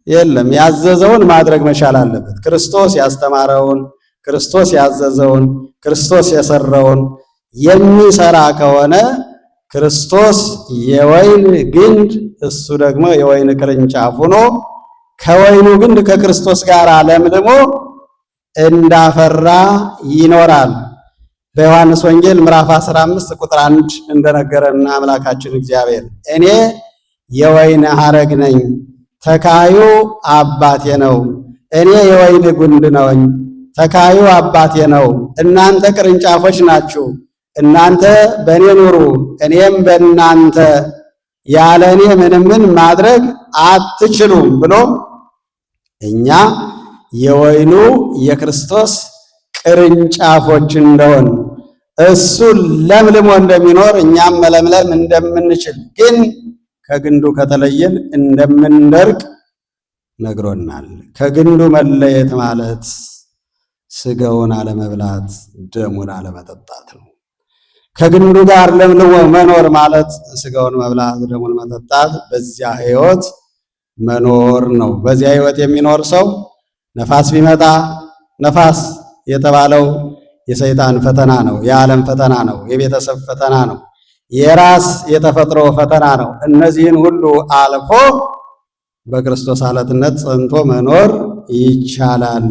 የለም። ያዘዘውን ማድረግ መቻል አለበት። ክርስቶስ ያስተማረውን፣ ክርስቶስ ያዘዘውን፣ ክርስቶስ የሰራውን የሚሰራ ከሆነ ክርስቶስ የወይን ግንድ እሱ ደግሞ የወይን ቅርንጫፍ ሆኖ ከወይኑ ግንድ ከክርስቶስ ጋር ለምልሞ እንዳፈራ ይኖራል። በዮሐንስ ወንጌል ምዕራፍ 15 ቁጥር 1 እንደነገረን አምላካችን እግዚአብሔር እኔ የወይን ሐረግ ነኝ፣ ተካዩ አባቴ ነው። እኔ የወይን ግንድ ነኝ፣ ተካዩ አባቴ ነው። እናንተ ቅርንጫፎች ናችሁ። እናንተ በእኔ ኑሩ፣ እኔም በእናንተ፣ ያለ እኔ ምንም ምን ማድረግ አትችሉም ብሎ እኛ የወይኑ የክርስቶስ ቅርንጫፎች እንደሆን እሱ ለምልሞ እንደሚኖር እኛም መለምለም እንደምንችል ግን ከግንዱ ከተለየን እንደምንደርቅ ነግሮናል። ከግንዱ መለየት ማለት ስጋውን አለመብላት ደሙን አለመጠጣት ነው። ከግንዱ ጋር ለምልሞ መኖር ማለት ስጋውን መብላት ደሙን መጠጣት፣ በዚያ ሕይወት መኖር ነው። በዚያ ሕይወት የሚኖር ሰው ነፋስ ቢመጣ ነፋስ የተባለው የሰይጣን ፈተና ነው፣ የዓለም ፈተና ነው፣ የቤተሰብ ፈተና ነው፣ የራስ የተፈጥሮ ፈተና ነው። እነዚህን ሁሉ አልፎ በክርስቶስ አለትነት ጸንቶ መኖር ይቻላል።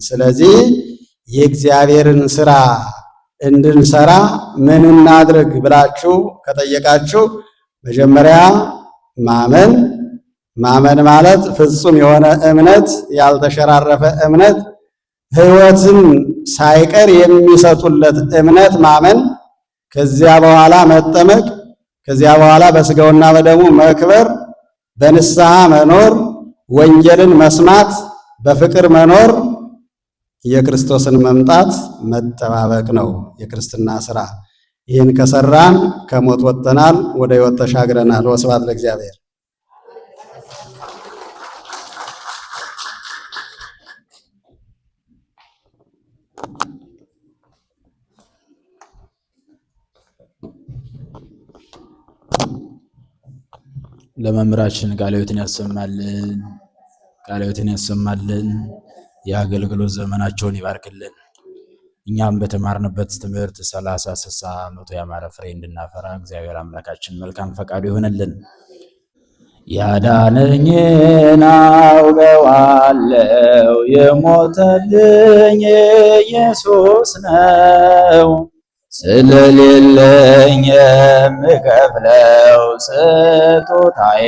ስለዚህ የእግዚአብሔርን ስራ እንድንሰራ ምን እናድርግ ብላችሁ ከጠየቃችሁ መጀመሪያ ማመን። ማመን ማለት ፍጹም የሆነ እምነት፣ ያልተሸራረፈ እምነት፣ ሕይወትን ሳይቀር የሚሰጡለት እምነት ማመን። ከዚያ በኋላ መጠመቅ፣ ከዚያ በኋላ በስጋውና በደሙ መክበር፣ በንስሐ መኖር፣ ወንጌልን መስማት፣ በፍቅር መኖር፣ የክርስቶስን መምጣት መጠባበቅ ነው የክርስትና ስራ። ይህን ከሰራን ከሞት ወጥተናል፣ ወደ ሕይወት ተሻግረናል። ወስብሐት ለእግዚአብሔር። ለመምህራችን ቃለ ሕይወትን ያሰማልን፣ ቃለ ሕይወትን ያሰማልን። የአገልግሎት ዘመናቸውን ይባርክልን። እኛም በተማርንበት ትምህርት 30፣ 60፣ 100 ያማረ ፍሬ እንድናፈራ እግዚአብሔር አምላካችን መልካም ፈቃዱ ይሆንልን። ያዳነኝን አውቀዋለሁ፣ የሞተልኝ ኢየሱስ ነው። ስለሌለኝ የምከፍለው ስጦታዬ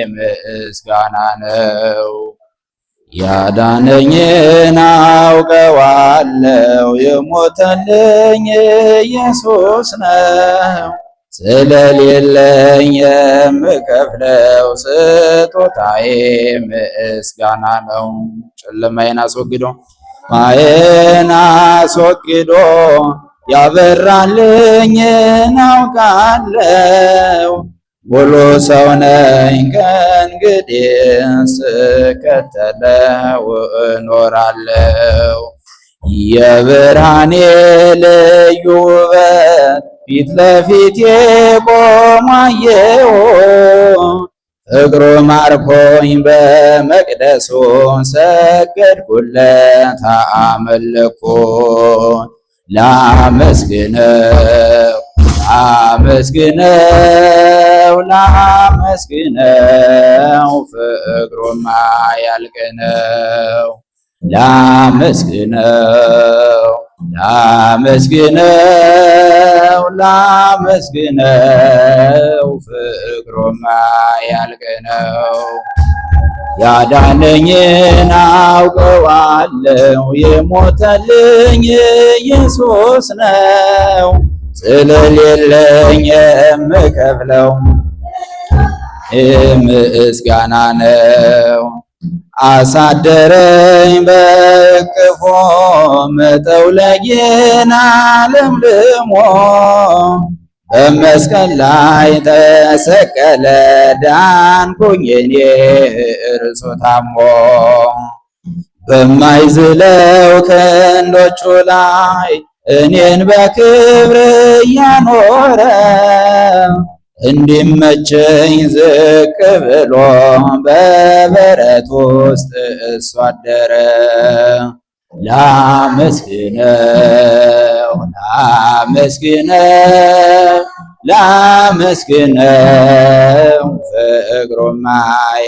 ምስጋና ነው። ያዳነኝን አውቀዋለሁ፣ የሞተልኝ ኢየሱስ ነው። ስለሌለኝ የምከፍለው ስጦታዬ ምስጋና ነው። ጨለማዬን አስወግዶ ማዬን አስወግዶ ያበራልኝን አውቃለሁ። ሙሉ ሰው ነኝ ከእንግዲህ ስከተለው እኖራለሁ። የብርሃኔ ልዩ ውበት ፊት ለፊቴ ቆሞ አየሁ። ፍቅሩ ማርኮኝ በመቅደሱ ሰገድኩለት አመለኩ። ላመስግነው ላመስግነው ላመስግነው ፍቅሩማ ያልቅ ነው። ላመስግነው ላመስግነው ላመስግነው ፍቅሩማ ያልቅ ነው። ያዳነኝን አውቀዋለሁ፣ የሞተልኝ ኢየሱስ ነው። ስለሌለኝ የምከፍለው ምስጋና ነው። አሳደረኝ በእቅፎ መጠውለጌን አለምልሞ፣ በመስቀል ላይ ተሰቀለ ዳንኩኝ እኔ እርሱ ታሞ። በማይዝለው ክንዶቹ ላይ እኔን በክብር እያኖረ፣ እንዲመቸኝ ዝቅ ብሎ በበረት ውስጥ እሱ አደረ። ላመስግነው ላመስግነው ላመስግነው ፍቅሩማ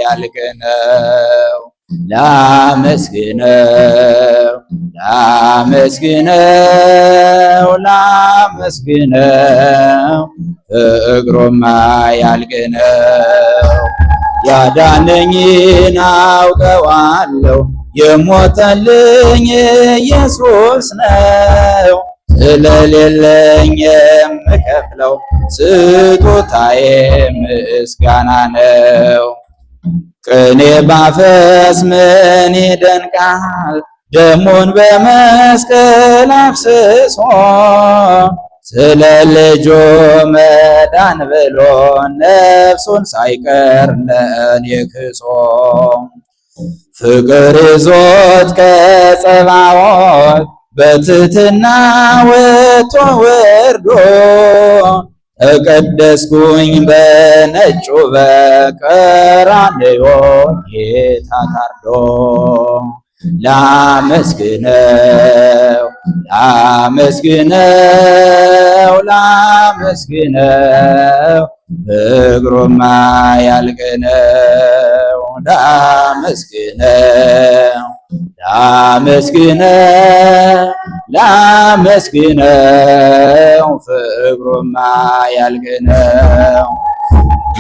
ያልቅ ነው። ላመስግነው ላመስግነው ላመስግነው ፍቅሩማ ያልቅ ነው። ያዳነኝን አውቀዋለሁ፣ የሞተልኝ ኢየሱስ ነው። ስለሌለኝ የምከፍለው ስጦታዬ ምስጋና ነው። ቅኔ ባፈስ ምን ይደንቃል፣ ደሙን በመስቀል አፍስሶ፣ ስለ ልጁ መዳን ብሎ ነፍሱን ሳይቀር ለእኔ ክሶ። ፍቅር ይዞት ከጸባዖት በትህትና ወጥቶ ወርዶ፣ ተቀደስኩኝ በነጩ በቀራንዮ ጌታ ታርዶ። ላመስግነው ላመስግነው ላመስግነው ፍቅሩማ ያልቅነው ላመስግነው ላመስግነው ላመስግነው ፍቅሩማ ያልቅነው።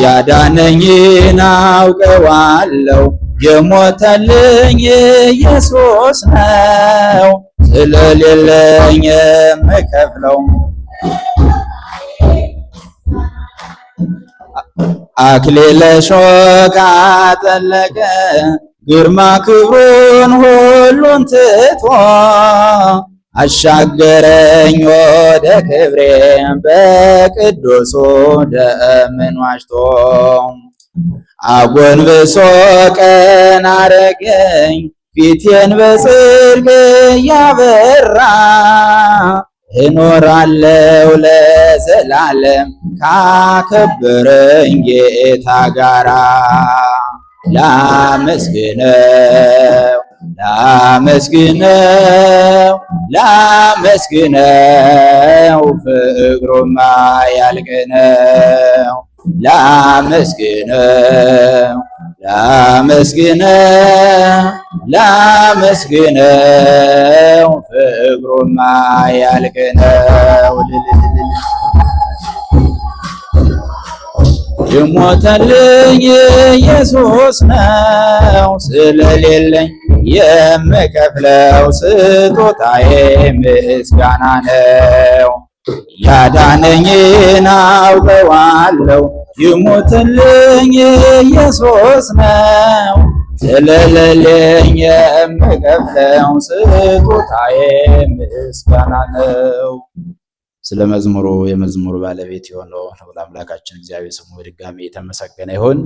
ያዳነኝን አውቀዋለሁ የሞተልኝ ኢየሱስ ነው። ስለሌለኝ የምከፍለው አክሊለ ሾክ አጠለቀ ግርማ ክብሩን ሁሉን ትቶ አሻገረኝ ወደ ክብሬ በቅዱሱ ደምን ዋጅቶ። አጎንብሶ ቀና አረገኝ ፊቴን በጽድቅ ያበራ እኖራለው ለዘላለም ካከበረኝ ጌታ ጋራ። ላመስግነው ላመስግነው ላመስግነው ፍቅሩማ ያልቅነው ላመስግነው ላመስግነው ላመስግነው ፍቅሩማ ያልቅነው። የሞተልኝ ኢየሱስ ነው ስለሌለኝ የምከፍለው ስጦታዬ ምስጋና ነው። ያዳነኝን አውቀዋለሁ ይሞትልኝ ኢየሱስ ነው ስለሌለኝ የምከፍለው ስጦታዬ ምስጋና ነው። ስለ መዝሙሩ የመዝሙሩ ባለቤት የሆነው ልዑል አምላካችን እግዚአብሔር ስሙ በድጋሚ የተመሰገነ ይሁን።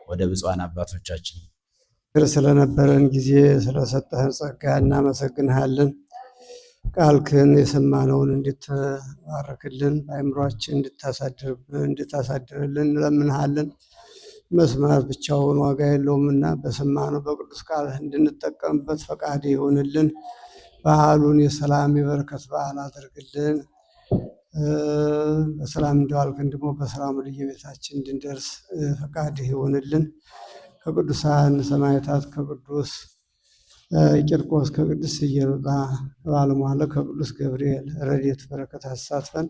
ወደ ብፁዓን አባቶቻችን ስለነበረን ጊዜ ስለሰጠህን ጸጋ እናመሰግንሃለን። ቃልክን የሰማነውን እንድትባርክልን በአእምሯችን እንድታሳድርልን እንለምንሃለን። መስማት ብቻውን ዋጋ የለውምና በሰማነው በቅዱስ ቃልህ እንድንጠቀምበት ፈቃድ ይሁንልን። በዓሉን የሰላም የበረከት በዓል አድርግልን። በሰላም እንደዋልክን ደግሞ በሰላም ወደየቤታችን እንድንደርስ ፈቃድህ ይሁንልን። ከቅዱሳን ሰማዕታት ከቅዱስ ቂርቆስ ከቅድስት ኢየሉጣ ከባለሟለ ከቅዱስ ገብርኤል ረድኤት በረከት አሳትፈን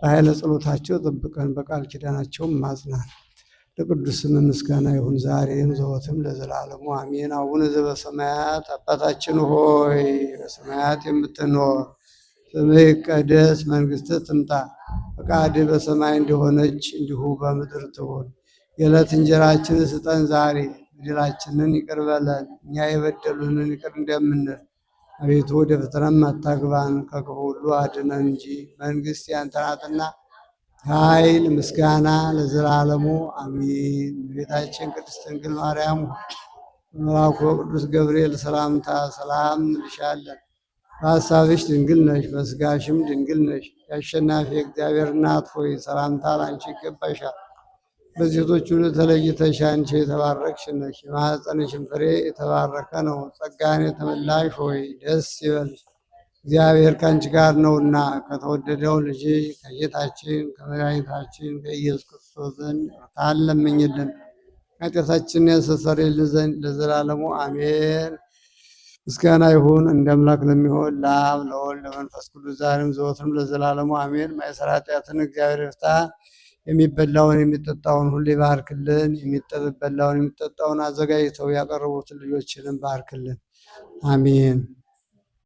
በኃይለ ጸሎታቸው ጠብቀን በቃል ኪዳናቸውም ማጽናን። ለቅዱስ ስምህ ምስጋና ይሁን ዛሬም ዘወትም ለዘላለሙ አሜን። አቡነ ዘበሰማያት አባታችን ሆይ በሰማያት የምትኖር ስምህ ይቀደስ፣ መንግስትህ ትምጣ፣ ፈቃድህ በሰማይ እንደሆነች እንዲሁ በምድር ትሁን። የዕለት እንጀራችንን ስጠን ዛሬ፣ በደላችንን ይቅር በለን እኛ የበደሉንን ይቅር እንደምንል። አቤቱ ወደ ፈተናም አታግባን፣ ከክፉ ሁሉ አድነን እንጂ መንግስት ያንተ ናትና ኃይል፣ ምስጋና ለዘላለሙ አሜን። እመቤታችን ቅድስት ድንግል ማርያም በመልአኩ በቅዱስ ገብርኤል ሰላምታ ሰላም እንልሻለን። በሐሳብሽ ድንግል ነሽ፣ በስጋሽም ድንግል ነሽ። የአሸናፊ እግዚአብሔር እናት ሆይ ሰላምታ ላንቺ ይገባሻል። በሴቶች ሁሉ ተለይተሽ አንቺ የተባረክሽ ነሽ፣ የማኅፀንሽም ፍሬ የተባረከ ነው። ጸጋን የተመላሽ ሆይ ደስ ይበልሽ፣ እግዚአብሔር ከአንቺ ጋር ነውና ከተወደደው ልጅሽ ከጌታችን ከመድኃኒታችን ከኢየሱስ ክርስቶስ ዘንድ ይቅርታን ለምኝልን ኃጢአታችንን ያስተሰርይልን ዘንድ ለዘላለሙ አሜን። ምስጋና ይሁን እንደ አምላክ ለሚሆን ለአብ ለወልድ ለመንፈስ ቅዱስ ዛሬም ዘወትርም ለዘላለሙ አሜን። ማይሰራ ኃጢአትን እግዚአብሔር ይፍታ። የሚበላውን የሚጠጣውን ሁሉ ይባርክልን። የሚበላውን የሚጠጣውን አዘጋጅተው ያቀረቡትን ልጆችንም ባርክልን። አሜን።